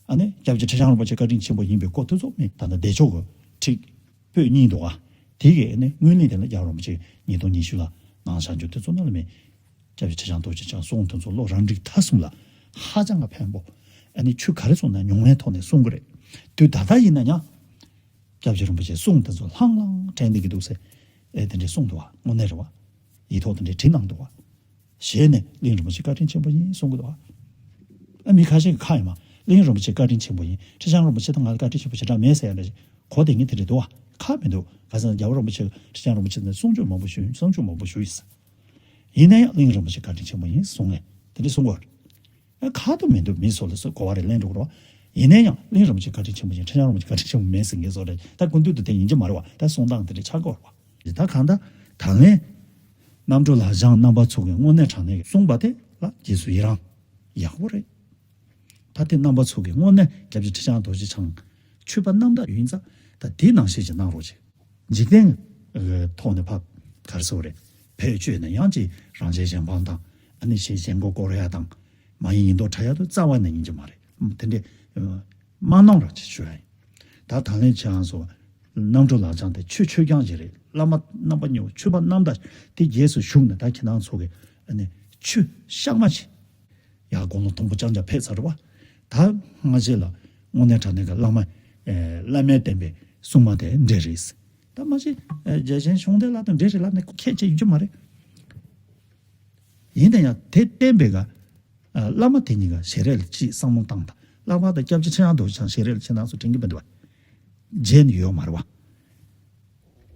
ཨ་ནི་སྐྱབས་རྗེ་ཁྲི་བྱང་རིན་པོ་ཆེ་བཀའ་དྲིན་ཆེན་པོ་ཡིན་པའི་སྐོར་དེ་ཚོ་མི་ད་ལྟ་བདེ་མཆོག་གི་ཁྲིད་པོད་གཉིས་འདུག་བ། དེ་གའི་ཨ་ནི་སྔོན་གླེང་དེ་ལ་རྒྱལ་བ་རིན་པོ་ཆེ་ཉིས་སྟོང་ཉི་ཤུ་ལ་གནང་བཞག་རྒྱུ་དེ་ཚོ་ནང་ལ་མི། སྐྱབས་རྗེ་ཁྲི་བྱང་རྡོ་རྗེ་འཆང་གསུང་དེ་ཚོ་བློ་རང་འགྲིག་ཐ་གསུམ་ལ་ཧ་ཅང་ག་ཕན་པོ། ཨ་ནི་ཆོས་ག་རེ་གསུང་ན་མྱོང་བའི་ཐོག་ནས་གསུང་གི་རེད། དུས་ད་ལྟ་ཡིན་ན་ཡང་། སྐྱབས་རྗེ་རིན་པོ་ཆེ་གསུང་དེ་ཚོ་ལྷང་ལྷང་དྲན་བསྡད་ཀྱི་འདུག་ཟེར། ཨེ་དེ་འདྲའི་གསུང་འདུག་བ། དངོས་གནས་རེད་བ། ཡིག་ཐོག་དེ་འདྲའི་བྲིས་གནང་འདུག་བ། ཞལ་ནས་གླིང་རིན་པོ་ཆེ་བཀའ་དྲིན་ཆེན་པོ་ཡིན་གསུང་གི་འདུག་བ། ཨ་མི་ཁ་ཤས་ཀྱི་ཁ་ཡིན་མ། གླིང་རིན་པོ་ཆེ་བཀའ་དྲིན་ཆེན་པོ་ཡིན། ཁྲི་བྱང་རིན་པོ་ཆེ་དང་ང་ལ་བཀའ་དྲིན་ཆེན་པོ་ཞེ་དྲག་མེད་ཟེར་ཡ་འདྲ་ཞིག་གོ་བསྡད་མཁན་དེ་འདྲ་འདུག་བ། ཁག་མི་འདུག་ག་ཟེར་ན་རྒྱལ་བ་རིན་པོ་ཆེ་ཁྲི་བྱང་རིན་པོ་ཆེ་ནས་གསུང་ཆོས་མང་པོ་ཞུས་གསུང་ཆོས་མང་པོ་ཞུས་ཡིན་ཟེར། ཡིན་ན་ཡང་གླིང་རིན་པོ་ཆེ་བཀའ་དྲིན་ཆེན་པོ་ཡིན་གསུང་ངས་དེ་འདྲ་གསུང་གོ། ཁག་ཏུ་མི་འདུག་མི་ཚོ་ལ་སོགས་གོ་བ་རེ་ལེན་འགྲོ་གི་རོགས། ཡིན་ན་ཡང་གླིང་རིན་པོ་ཆེ་བཀའ་དྲིན་ཆེན་པོ་ཡིན། ཁྲི་བྱང་རིན་པོ་ཆེ་བཀའ་དྲིན་ཆེན་པོ་མེད་ཟེར་མཁན་ཚོ་རེད། ད་སྐུ་མདུན་དུ་དེ་ཡིན་གྱི་མ་རེད་བ། ད་གསུང་སྟངས་དེ་འདྲ་ཆགས་ཀྱི་ཡོད་རེད་བ། ད་གང་ལྟར་ད་ལན། རྣམ་གྲོལ་ལག་བཅངས་རྣམ་པ་ཚོ་གི་དངོས་གནས་དྲང་གནས་ཀྱི་གསུངས་པ་དེ་ལ་རྗེས་སུ་ཡི་རང་ཡག་པོ་རེད། ད་དེ་རྣམ་པ་ཚོ་གི་དངོས་གནས་སྐྱབས་རྗེ་ཁྲི་བྱང་རྡོ་རྗེ་འཆང་ཆོས་པ་རྣམ་དག་ཡིན་ཙང་ད་དེ་ནང་བཞིན་ཅིག་གནང་རོགས་བྱེད། འཇིག་རྟེན་ཐོག་ནས་ཕབ་གར་སོ་རེད། ཕལ་ཆེར་ན་ཡང་ཅིག་རང་གཞན་གཞན་ཕམ་དང་ཨ་ནི་ཞེས་གཞན་མགོ་སྐོར་ཡ་དང་མ་ཡིན་ཡིན་མདོག་ཁྲ་ཡ་དུ་རྩ་བ་ནས་ཡིན་གྱི་མ་རེད། དེ་འདྲའི་མ་གནང་ར་ཅིག་ཞུ་ཡ་ཡིན། ད་ད་ལན་ཆེ་ཨང་སོ་རྣམ་གྲོལ་ལག་བཅངས་དེ་ཆོས་ཆོས་རྐྱང་ཞིག་རེད། བླ་མ་རྣམ་པ་གཉིས་པོ་ཆོས་པ་རྣམ་དག་དེ་རྗེས་སུ་ཞུགས་ནས་ད་ཁྱེད་རང་ཚོ་གི་ཨ་ནི་ཆོས་གཤའ་མ་ཆེ། ཡར་དགུང་ལོ་དུམ་བུ་རྐྱང་རྐྱང་ཕེབས་ཚར་བ། ད་སྔ་རྗེས་ལ་དངོས་གནས་དྲང་གནས་ཀྱི་བླ་མ། ཨེ་བླ་མའི་བསྟན་པའི་སྲུང་མ་དེ་འདྲ་རེད། ད་མ་གཞི་ཨེ་རྒྱལ་ཆེན་གཞུང་འདི་ལ་དང་འདྲ་རེད་ལབ་ནས་ཁྱད་ཆེ་ཡོད་རྒྱུ་མ་རེད། ཡིན་ན་ཡང་དེ་བསྟན་པའི་ག་ཨ་བླ་མ་དེ་གཉིས་ཀ་ཞལ་རས་ལ་ཅིག་བསམ་བློ་བཏང་དང་། བླ་མ་དང་སྐྱབས་རྗེ་ཁྲི་བྱང་རྡོ་རྗེ་འཆང་ཞལ་རས་ལ་ཅིག་གནང་སོ་དྲན་གྱི་མི་འདུག་བ། རྗེས་ནས་ཡོད་མ་རེད་བ།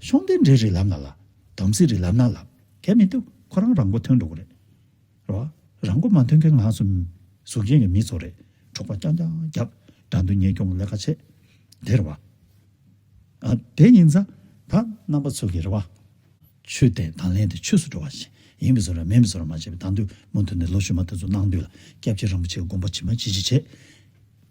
གཞུང་འདི་འདྲ་རེད་ལབ་ན་ལ། དམ་ཚིག་རེད་ལབ་ན་ལ། གལ་མི་འདུག་ཁོ་རང་རང་མགོ་ཐོན་འགྲོ་གི་རེད། རེད་བ། རང་མགོ་མ་ཐོན་མཁན་ང་ཚོ་གཟུགས་ཅན་གྱི་མི་ཚོ་རེད། འཕྲོག་པ་རྐྱང་རྐྱང་རྒྱབ། དགྲ་འདུལ་ཉེས་སྐྱོང་གི་ལས་ཀ་བྱེད། དེ་རེད་བ། ཨ་དེ་ཡིན་ཙང་ད་རྣམ་པ་ཚོ་གི་རེད་བ། ཆོས་དེ་དང་ལེན་དེ་ཆོས་སུ་འགྲོ་བ་ཞིག་ཡིན་པའི་བཟོ་འདྲ་མིན་པའི་བཟོ་འདྲ་མ་བྱས་པའི་དང་དུས་མུ་མཐུད་ནས་ལོ་ཕྱི་མ་དེ་ཚོ་གནང་དུས་ལ་སྐྱབས་རྗེ་རིན་པོ་ཆེའི་དགོངས་པ་ཇི་མ་ཇི་བཞིན་བྱས།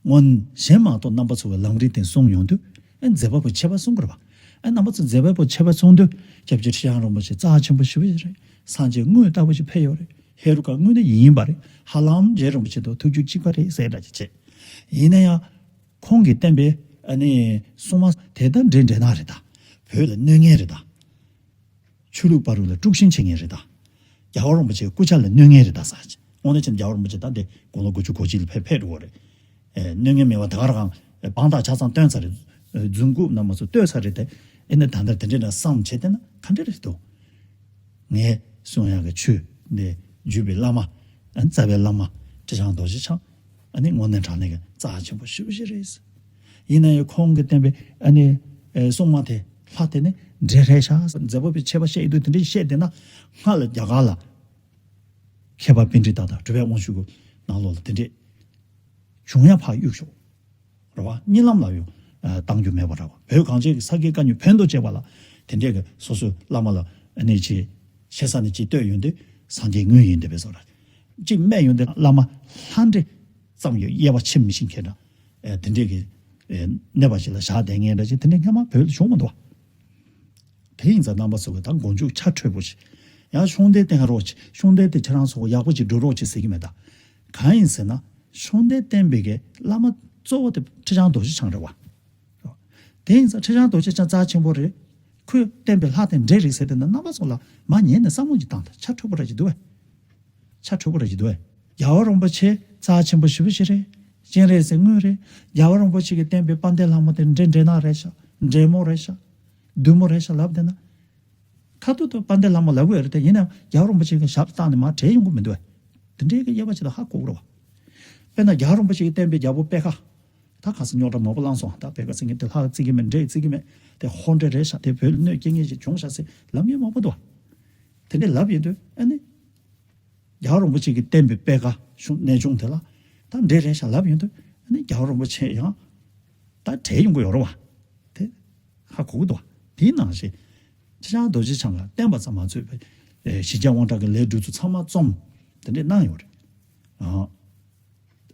སྔོན་གཞན་མ་གཏོགས་རྣམ་པ་ཚོ་གི་ལམ་རིམ་དེ་གསུངས་ཡོང་དུས་ཨེ་མཛད་པ་པོ་ཆེ་བ་གསུང་གི་རེད་བ། ཨེ་རྣམ་པ་ཚོ་མཛད་པ་པོ་ཆེ་བ་གསུང་དུས་སྐྱབས་རྗེ་ཁྲི་བྱང་རིན་པོ་ཆེ་རྩ་ཆེན་པོ་ཞེ་པོ་ཞིག་རེད། སངས་རྒྱས་དངོས་ལྟ་བུ་ཞིག་ཕེབས་ཡོད་རེད། ཧེ་རུ་ཀ་དངོས་གནས་ཡིན་པ་རེད། ཧ་ལམ་རྗེ་རིན་པོ་ཆེ་དང་ཐུགས་རྒྱུད་གཅིག་པ་རེད་ཟེར་འདྲ་ཅིག་བྱས། ཡིན་ན་ཡང་། ཁོང་གིས་བསྟན་པའི་ཨ་ནི་སྲུང་མ་དེ་ལྟར་འདྲེ་འདྲེ་ན་རེད་ད། བོད་ལ་གནོད་མཁན་རེད་ད། ཆོས་ལུགས་བར་ལ་དཀྲུག་ཤིང་བྱེད་མཁན་རེད་ད། རྒྱལ་བ་རིན་པོ་ཆེའི་སྐུ་ཕྱྭ་ལ་གནོད་མཁན་རེད་ད་ཟེར། དངོས་གནས་བྱས་ན་རྒྱལ་བ་རིན་པོ་ཆེ་ད་འདི་དགུང་ལོ་དགུ་བཅུ་གོ་གཅིག་ལ་ཕེབས་ཕེབས་འགྲོ་བ་རེད། ཨེ་གནོད་མཁན་མེད་པ་ད་ག་རང་དབང་ཐང་ཆ་ཚང་བཏོན་ཚར་རེད། རྫུན་རྐུབ་རྣམས་མ་ཚོ་བཏོན་ཚར་རེད་དེ། ཨེ་ནི་ད་ལྟ་དེ་འདྲས་ན་བསམ་བྱས་བལྟས་ན་ག་འདྲས་རེད་འདུག་ངས་གསུང་ཡག་གི་ཆོས་འདི་བརྒྱུད་པའི་བླ་མ། རྩ་བའི་བླ་མ་ཁྲི་བྱང་རྡོ་རྗེ་འཆང་། ཨ་ནི་དངོས་གནས་དྲང་གནས་ཀྱི་རྩ་ཆེན་པོ་ཞེ་པོ་ཞིག་རེད། ཡིན་ན་ཡང་ཁོང་གིས་བསྟན་པའི་ཨ་ནི་སྲུང་མ་དེ་ལྷ་དེ་ནི་འདྲེ་རེད་ཤག་མཛད་པ་པོའི་ཆེ་བ་བཤད་ཡོད་དུས་དེ་འདྲས་བཤད་བསྡད་ན་སྔ་ལ་རྒྱ་གར་ལ་མཁས་པ་པཎྜི་ཏ་དང་གྲུབ་པའི་དབང་ཕྱུག་གི་ནང་ལོགས་ལ་དེ་འདྲས་བྱུང་ཡ་ཕར་གཡུག་ཤོག་རེད་བ། གཉིད་ལམ་ལ་ཡང་བཏང་རྒྱུ་མེད་པ་རེད་བ། བོད་གངས་ཅན་གྱི་ས་དགེ་བཀའ་རྙིང་ཕན་ཐོགས་བྱེད་པ་ལ་དེ་འདྲས་ཀྱི་སོ་སོའི་བླ་མ་ལ་ཨ་ནི་ཅི་ཆེ་ས་ནས་ཅི་ལྟོས་ཡོང་དུས་སངས་རྒྱས་དངོས་ཡིན་བསྡད་པའི་བཟོ་འདྲ། གཅིག་སྨྲས་ཡོང་དུས་བླ་མ་ལྷ་འདྲེ་ཙམ་ཡང་དབྱེ་བ་ཕྱེ་མི་ཤེས་མཁན་འདྲ། དེ་འདྲས་ཀྱི་གནས་པ་ཞིག་ལ་བཞག་བསྡད་མཁན་འདྲ་ཅིག་དེ་འདྲས་སྔ་མ་བོད་ལ་བྱུང་མི་འདུག་བ། དེ་ཡིན་ཙང་རྣམ་པ་ཚོ་གི་ད་མགོ་མཇུག་ཆ་འཕྲོད་པོ་ཞིག་ཡང་ཤོང་སྡེ་བསྟེན་རོགས་ཞིག་ཤོང་སྡེ་དེ་ཁྱེད་རང་ཚོ་ཡག་པོ་ཞིག་འགྲོ་རོགས་ཞིག་ཟེར་གྱི་མེད་ད། གང་ཡིན་ཟེར་ན་ཤོང་སྡེ་བསྟེན་པའི་གི་བླ་མ་གཙོ་བོ་དེ་ཁྲི་བྱང་རྡོ་རྗེ་འཆང་རེད་བ། དེ་ཡིན་ཙང་ཁྲི་བྱང་རྡོ་རྗེ་འཆང་རྩ་ཆེན་པོ་རེད། ཁོས་བསྟན་པའི་ལྷ་དེ་འདྲེ་རེད་ཟེར་དེ་ན་རྣམ་པ་ཚོ་ལ་མ་ཉན་ནས་བསམ་བློ་ཞིག་བཏང་ད་ཆ་འཕྲོད་པོ་ར་ཞིག་འདུག་བས། ཆ་འཕྲོད་པོ་ར་ཞིག་འདུག་བས། རྒྱལ་བ་རིན་པོ་ཆེ་རྩ་ཆེན་པོ་ཞེ་པོ་ཞིག་རེད། སྤྱན་རས་གཟིགས་དངོས་རེད། རྒྱལ་བ་རིན་པོ་ཆེ་གིས་བསྟན་པའི་དཔལ་ལྡན་ལྷ་མོ་དེ་འདྲེ་འདྲེ་ནག་རེད་ཤག་འདྲེ་མོ་རེད་ཤག་བདུད་མོ་རེད་ཤག་ལབ་བསྡད་ན། ཁ་ཐུག་ཏུ་དཔལ་ལྡན་ལྷ་མོ་ལབ་གི་ཡོད་རེད་དེ་ཡིན་ནའང་རྒྱལ་བ་རིན་པོ་ཆེ་གི་ཞབས་བཏང་ནས་མར་བྲལ་ཡོང་གི་མི་འདུག་བས། དེ་འདྲའི་གི་དབྱེ་བ་ཅིག་ལ་ཧ་གོ་གི་རེད་བ། དཔེར་ན་རྒྱལ་བ་རིན་པོ་ཆེ་གི་བསྟན་པའི་རྒྱལ་པོ་པད་དཀར། ད་ག་ས་རྙོག་དྲ་མང་པོ་བསླངས་སོང་ད་པད་དཀར་ཟེར་མཁན་དེ་ལྷ་བརྩི་གི་མེད་འདྲེ་བརྩི་གི་མེད་དེ་ཧོར་འདྲེ་རེད་ཤག་དེ་བོད་ལ་གནོད་སྐྱེལ་མཁན་ཞིག་བྱུང་ཤག་ཟེར་ལབ་མཁན་མང་པོ་འདུག་བ། དེ་འདྲའི་ལབ་ཡོང་དུས་ཨ་ནི། རྒྱལ་བ་རིན་པོ་ཆེ་གི་བསྟན་པའི་པད་དཀར་གཞུང་གནས་ཆུང་དེ་ལ་ད་འདྲེ་རེད་ཤག་ལབ་ཡོང་དུས་ཨ་ནི་རྒྱལ་བ་རིན་པོ་ཆེ་ཡང་ད་བྲལ་ཡོང་གི་ཡོད་རེད་བ། དེ་ཧ་གོ་གི་འདུག་བ། དེའི་ནང་བཞིན་ཁྲི་བྱང་རྡོ་རྗེ་འཆང་ལ་བསྟན་པ་ཙམ་མ་ཚོད་པའི་ཞི་རྒྱས་དབང་དྲག་གི་ལས་འབྲུ་ཚོ་ཚང་མ་རྩོམ་དེ་འདྲས་གནང་ཡོད་རེད། ཨ་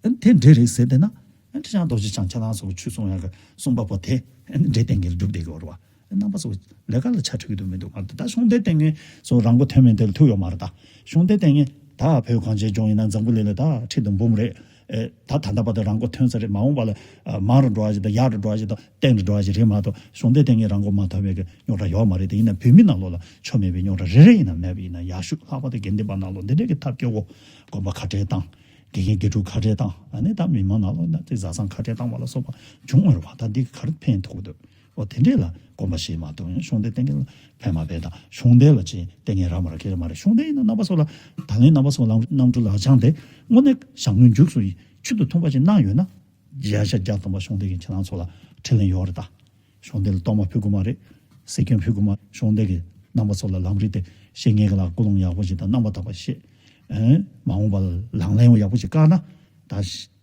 ཨ་ནི་དེ་འདྲས་རེད་ཟེར་བསྡད་ན་ ཁྲི་བྱང་རྡོ་རྗེ་འཆང་ཁྱེད་རང་ཚོ་གི་ཆོས་གསུང་ཡག་གི་གསུང་པ་པོ་དེ་འདྲེ་བསྟེན་མཁན་ལ་སྒྲུབ་བསྡད་ཀྱི་ཡོད་རེད་བ། རྣམ་པ་ཚོ་ལས་ཀ་ལ་ཆ་འཕྲུལ་གྱི་འདུག་མི་འདུག་མ་གཏོགས། ད་གཞུང་འདས་བསྟེན་མཁན་ཚོ་རང་མགོ་ཐོན་མེད་དེ་ལ་ཐུག་ཡོད་མ་རེད་ད། གཞུང་འདས་བསྟེན་མཁན་ད་བོད་གངས་ཅན་ལྗོངས་ཡིན་ན་འཛམ་བུ་གླིང་ལ་ད་ཁྲི་དང་འབུམ་རེད། ཨེ། ད་ད་ལྟ་བར་དུ་རང་མགོ་ཐོན་ས་རེད། མ་འོངས་པ་ལ་ཨ། མར་འགྲོ་བ་ཞིག་དང་ཡར་འགྲོ་བ་ཞིག་དང་སྟེང་དུ་འགྲོ་བ་ཞིག་རེད་མ་གཏོགས། གཞུང་འདས་བསྟེན་མཁན་རང་མགོ་མ་ཐོན་པའི་གི་རྙོག་དྲ་ཡོད་མ་རེད། དེ་ཡིན་ན་བོད་མི་ནང་ལོགས་ལ་ཆོ་མེད་པའི་རྙོག་དྲ་རེ་རེ་ཡིན་ན་མེད་པ་ཡིན་ན་ཡག་ཤོས། ལྷག་པར་དུ་དགེ་འདུན་པ་ནང་ལོགས་འདི་འདྲའི་གི་ཐབས་སྐྱོ་བོ་དགོན་པ་ཁ་བྲལ་བཏང་། དགེ་རྒན་དགེ་ཕྲུག་ཁ་བྲལ་བཏང་། ཨ་ནི་ད་མི་མང་ནང་ལོགས་ན་དེ་བཟའ་ཚང་ཁ་བྲལ་བཏང་བ་ལ་སོགས་པ་བྱུང་བ་རེད་བ། ད་འདི་ག་རེ་ཕན་ཐོགས་འདུག་འོ་དེ་འདྲས་ལ་དགོངས་པ་བཞེས་མ་གཏོགས། ཡང་གཞུང་འདས་བསྟེན་མཁན་ལ་ཕན་མ་ཕན་དང་། གཞུང་འདས་ལ་ཅིག་བསྟེན་མཁན་རག་མ་རག་ཁྱེད་རང་མ་རེད། གཞུང་འདས་ཡིན་ན་རྣམ་པ་ཚོ་ལ་ད་ལན་རྣམ་པ་ཚོ་ལ་རྣམ་གྲོལ་ལག་བཅངས་དེ་དངོས་གནས་བྱ་དངོས་འཇུག་སུ་ཡིན་ཆུ་དང་མཐུན་པ་ཅིག་གནང་ཡོད་ན། བརྒྱ་ཆ་བརྒྱ་ཐམ་པ་གཞུང་འདས་ཀྱི་ཁྱེད་རང་ཚོ་ལ་ཕྲིན་ལས་ཡོད་རེད་ད། གཞུང་འདས་ལ་གཏོར་མ་ཕུལ་དགོས་མ་རེད། གསེར་སྐྱེམས་ཕུལ་དགོས་མ་རེད། གཞུང་འདས་ཀྱི་རྣམ་པ་ཚོ་ལ་ལམ་རིམ་དེ་ཤེས་མཁན་གྱི་ལ་ཀུན་སློང་ཡག་པོ་ཞིག་དང་རྣམ་པ་དག་པ་ཤེས། ཨེ། མ་འོངས་པ་ལ་ལག་ལེན་ཡག་པོ་ཞིག་བཀར་ན། ད་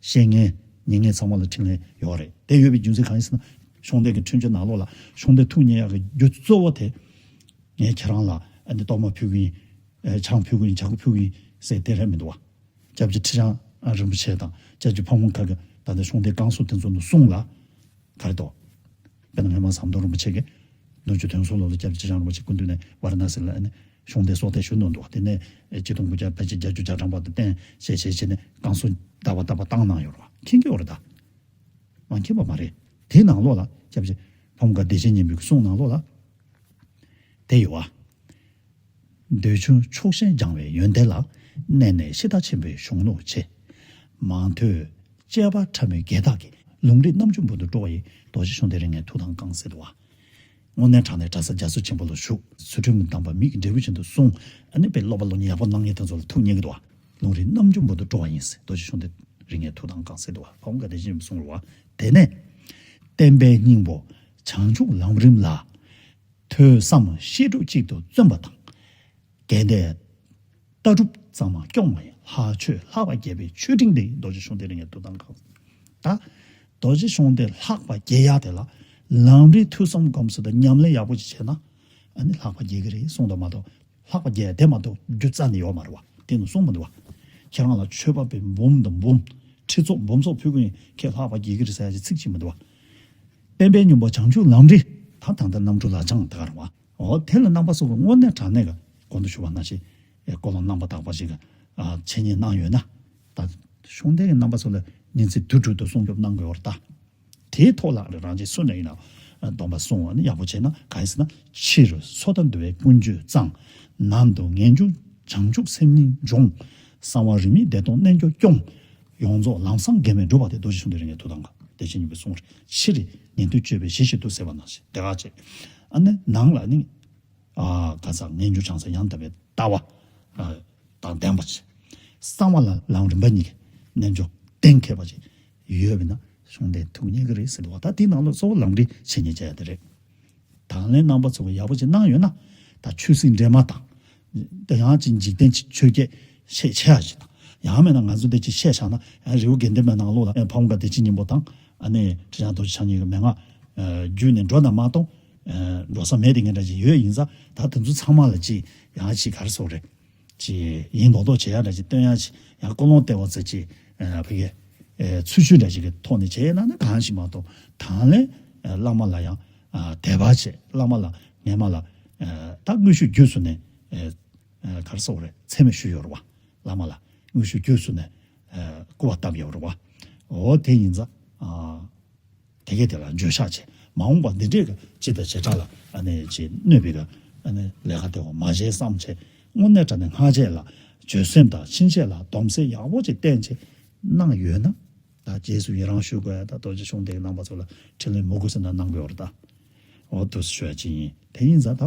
ཤེས་མཁན་ཉན་མཁན་ཚང་མ་ལ་ཕྲིན་ལས་ཡོད་རེད། དེ་ཡོད་པའི་རྒྱུ་མཚན་གང་ཡིན་ཟེར་ན། གཞུང་འདས་ཀྱི་འཕྲིན་བཅོལ་ནང་ལོགས་ལ་གཞུང་འདས་ཐུགས་མཉེས་ཡག་གི་རྒྱུ་གཙོ་བོ་དེ། ངས་ཁྱེད་རང་ལ་ཨ་ནི་གཏོར་མ་ཕུལ་གི་ཡིན། ཨེ། ཆང་ཕུལ་གི་ཡིན། ཇ་ཁུ་ཕུལ་གི་ཡིན་ཟེར་དེ་རེད་མི་འདུག་བ། སྐྱབས་རྗེ་ཁྲི་བྱང་རིན་པོ་ཆེ་དང་སྐྱབས་རྗེ་ཕ་བོང་ཁ་གི་ད་ལྟ་གཞུང་འདས་བསྐང་གསོ་དེ་ཚོ་ནི་གསུང་ལ། ག་རེ་འདུག་དཔེར་ན་སྔོན་མ་ཟམ་གདོང་རིན་པོ་ཆེ་གིས་ནུབ་ཕྱོགས་དོན་གསུམ་ལོ་ལ་སྐྱབས་རྗེ་ཁྲི་བྱང་རིན་པོ་ཆེ་སྐུ་མདུན་ནས་ཝཱ་ར་ཎ་སི་ལ་ཨ་ནི་གཞུང་འདས་གསོལ་གདན་ཞུས་གནང་འདུག་དེ་ནས་ཆིག་སྟོང་དགུ་བརྒྱ་ཕལ་ཆེར་བརྒྱད་ཅུ་གྱ་གྲངས་བར་དུ་བསྟེན་བྱས་བྱས་བྱས་ནས་བསྐང་གསོ་ཟླ་བ་ཟླ་བ་བཏང་གནང་ཡོད་རེད་བ། མཁྱེན་གྱི་ཡོད་རེད་ད། མ་མཁྱེན་པ་མ་རེད། དེའི་ནང་ལོགས་ལ་སྐྱབས་རྗེ་ཕ་བོང་ཁ་བདེ་ཆེན་སྙིང་པོའི་གསུང་ནང་ལོགས་ལ་དེ་ཡོད་བ། འདོད་ཆུང་ཕྱོགས་ཞེན་སྦྱང་བའི་ཡོན་ཏན་ལ། གནས་ནས་ཤེས་རྟག་ཆེན་པོའི་གཞུང་ལུགས་ཆེ། མང་ཐོས་དཔྱད་པ་ཕྲ་མོའི་བརྒལ་བརྟག་གིས། ལུང་རིགས་རྣམ་འཇོམས་འབུར་དུ་དཀྲོལ་བ་ཡི། རྡོ་རྗེ་གཞུང་འདིའི་རིགས་ངན་ཐུགས་དམ་བསྐང་ཟེར་འདུག་བ། དངོས་གནས་དྲང་གནས་གྲྭ་ས་རྒྱ་མཚོ་ཆེན་པོ་ལ་བཞུགས། ཚུལ་ཁྲིམས་དམ་པ་མིག་གི་འབྲས་བུ་བཞིན་དུ་བསྲུང་། ཨ་ནི་དཔེ་སློབ་པ་སློབ་གཉེར་ཡག་པོ་གནང་མཁན་དེ་ཚོ་ལ་ཐུགས་མཉེས་ཀྱི་འདུག་བ། ལུང་རིགས་རྣམ་འཇོམས་འབུར་དུ་དཀྲོལ་བ་ཡིན་ཟེར། རྡོ་རྗེ་གཞུང་འདིའི་རིགས་ངན་ཐུགས་དམ་བསྐང་ཟེར་འདུག་བ། ཕ་བོང་ཁ་བདེ་ཆེན་གསུང་རུ་བ། དེ་ནས་བསྟན་པའི་སྙིང་པོ་བྱང་ཆུབ་ལམ་རིམ་ལ། ཐོས་བསམ་བཤད་སྒྲུབ་གཅིག་ཏུ་བརྩོན་པ་དང་། གལ་ཏེ་ལྟ་གྲུབ་གཙང་མ་སྐྱོང་བ་ཡིན། ལྷག་ཆོས་ལྷག་པ་རྒྱས་པའི་ཆོས་སྤྲིན་འདི། རྡོ་རྗེ་གཞུང་འདིའི་རིགས་ངན་ཐུགས་དམ་བསྐང་། ད་རྡོ་རྗེ་གཞུང་འདི་ལྷག་པ་རྒྱས་ཡག་དེ་ལ་ལམ་རིམ་ཐོས་བསམ་སྒོམ་གསུམ་དང་ཉམས་ལེན་ཡག་པོ་ཅིག་བྱས་ན་ཨ་ནི་ལྷག་པ་རྒྱས་ཀྱི་རེད་གསུངས་འདུག་མ་གཏོགས། ལྷག་པ་རྒྱས་དེ་མ་གཏོགས་རྒྱུ་རྩ་ནས་ཡོད་མ་རེད་བ། དེ་ནི་གསུངས་མི་འདུག་བ། ཁྱེད་རང་ལ་མཆོད་པ་པའི་འབུམ་དང་འབུམ། ཁྲི་ཚོགས་འབུམ་ཚོགས་ཕུལ་གྱི་ཡིན། ཁྱེད་ལྷག་པ་རྒྱས་ཀྱི་རེད་ཟེར་ཡ་ཅིག་ཚིག་གཅིག་མི་འདུག་བ། བསྟན་པའི་སྙིང་པོ་བྱང་ཆུབ་ལམ་རིམ། ད་ད་ལྟ་རྣམ་གྲོལ་ལག་བཅངས་དེ་ག་རེད་བ། འོ་དེ་ལ་རྣམ་པ་ཚོ་གི་དངོས་གནས་དྲང་གནས་ཀྱི་གོང་དུ་ཞུས་པ་ནང་བཞིན་ཀུན་སློང་རྣམ་པར་དག་པ་ཞིག་གི་འཆད་ཉན་གནང་ཡོད་ན། ད་གཞུང་འདས་ཀྱི་རྣམ་པ་ཚོ་ལ་ཉིན་མཚན་དུས་དྲུག་ཏུ་སྲུང་སྐྱོབ་གནང་དགོས་པ་རེད་ད། དེའི་ཐོག་ལ་རང་གཅེས་སུ་འདྲ་ཡིན་ན་སྡོམ་པ་སྲུང་བ་ནི་ཡག་པོ་བྱས་ན་གང་ཡིན་ཟེར་ན། ཕྱི་རུ་སོ་ཐར་འདུལ་བའི་ཀུན་སྤྱོད་གཙང་། ནང་དུ་ངེས་འབྱུང་བྱང་ཆུབ་སེམས་གཉིས་འབྱུང་། གསང་བ་རིས་མེད་བདེ་སྟོང་རྣལ་འབྱོར་སྐྱོང་། ཡོངས་རྫོགས་ལམ་བཟང་འགལ་མེད་སྒྲུབ་པ་སྟེ། རྡོ་རྗེ་གཞུང་འདིའི་རིགས་ངན་ཐུགས་དམ་བསྐང་། བདེ་ཆེན་སྙིང་པོའི་གསུང་རེད། ཕྱི་རུ་ཉན་ཐོས་སྤྱོད་པའི་གཞི་ཞིག་ཏུ་ཟེར་བ་ནང་བཞིན་དེ་ག་བྱས། ཨ་ནི་ནང་ལ་ནི། ཨ་ག་ས་ངེས་འབྱུང་བྱང་སེམས་ཡང་དག་པའི་ལྟ་བ་ཨ་དང་ལྡན་པ་ཅིག་གསང་བ་ལ་ལམ་རིམ་པ་གཉིས་ཀྱི་རྣལ་འབྱོར་གཏན་འཁེལ་བ་ཅིག་ཡོད་པས་ན་གཞུང་འདི་ཐུགས་མཉེས་ཀྱི་རེད་ཟེར་བ། ད་དེའི་ནང་ལ་གཙོ་བོ་ལམ་རིམ་འཆད་ཉན་བྱ་ཡ་དེ་རེད། དང་ལེན་རྣམ་པ་ཚོ་གི་ཡག་པོ་ཅིག་གནང་ཡོད་ན། ད་ཆོས་སྲིད་འདྲེས་མ་དང་། དེ་ཡང་ཅིག་འཇིག་རྟེན་གྱི་ཆོས་བརྒྱད་བཤད་ཆེ་ཡ་ཅིག་དང་། ཡང་མིན་ན་ང་ཚོ་འདི་ཅིག་བཤད་བཞག་ན། ཨ་རི་བོ་དགེ་ལྡན་པའི་ནང་ལོགས་ལ་ཨ་ཕ་བོང་ཁ་བདེ་ཆེན་སྙིང་པོ་དང་། ཨ་ནི་ཁྲི་བྱང་རྡོ་རྗེ་འཆང་གཉིས་ཀྱི་མན་ངག་ཨ་བརྒྱུད་ནས་འགྲོ་ན་མ་གཏོགས། ཨ་འགྲོ་ས་མེད་དེ་ངན་འདྲ་ཅིག་ཡོད་ཡིན་ཙང་། ད་དེ་ཚོ་ཚང་མ་ལ་ཅིག་ཡང་ཅིག་ག་རེ་ཟེར་དགོས་རེད། ཅིག་ཡིན་མདོག་མདོག་བྱེད་ཡ་འདྲ་ཅིག་སྟོན་ཡ་ཅིག་ཡང་ཀུན་སློང་བསྟེན་པ་ཙམ་ཅིག་ཨ་ཕ་གི་ཨ་ཚུལ་ཤུལ་འདྲ་ཅིག་གི་ཐོག་ནས་བྱས་ན་ན་གང་ཞིག་མ་གཏོགས། དང་ལེན་ཨ་བླ་མ་ལ་ཡང་ཨ་དད་པ་བྱས། བླ་མ་ལ་ངས་མ་ལ་ཨ་ད་དངོས་ཤུགས་བརྒྱུད་ཚུར་ནས་ཨ་ཨ་ག་རེ་ཟེར་དགོས་རེད། མཚན་སྨད་ཞུས་ཡོད་རེད་བ། བླ་མ་ལ་དངོས་ཤུགས་བརྒྱུད་ཚུར་ནས་ཨ་སྐུར་བ་བཏབ་ཡོད་རེད་བ། འོ་དེ་ཡིན་ཙང་ཨ། དེ་གས་དེ་ལ་འགྱོད་བཤགས་བྱས། མ་འོངས་པ་འདི་འདྲས་ཀྱི་སྤྱི་དང་བྱེ་བྲག་ལ་ཨ་ནི་ཅིག་གནོད་པའི་གི་ཨ་ནི་ལས་ཀ་དེ་བ་མ་བྱས་བསམ་བྱས། དངོས་གནས་དྲང་གནས་སྔགས་རྒྱས་ལ་འགྱོད་སེམས་དང་ཕྱིན་ཆད་ལ་སྡོམ་སེམས་ཡག་པོ་ཅིག་བསྟེན་བྱས་གནང་ཡོད་ན། ད་རྗེས་སུ་ཡི་རང་ཞུ་དགོས་ཡ། ད་རྡོ་རྗེ་གཞུང་འདིའི་རྣམ་པ་ཚོ་ལ་ཕྲིན་ལས་མོས་གུས་ཟེར་ན་གནང་དགོས་པ་རེད་ད། འོ་དུ་ཞུ་ཡ་ཅིག་ཡིན། དེ་ཡིན་ཙང་ད་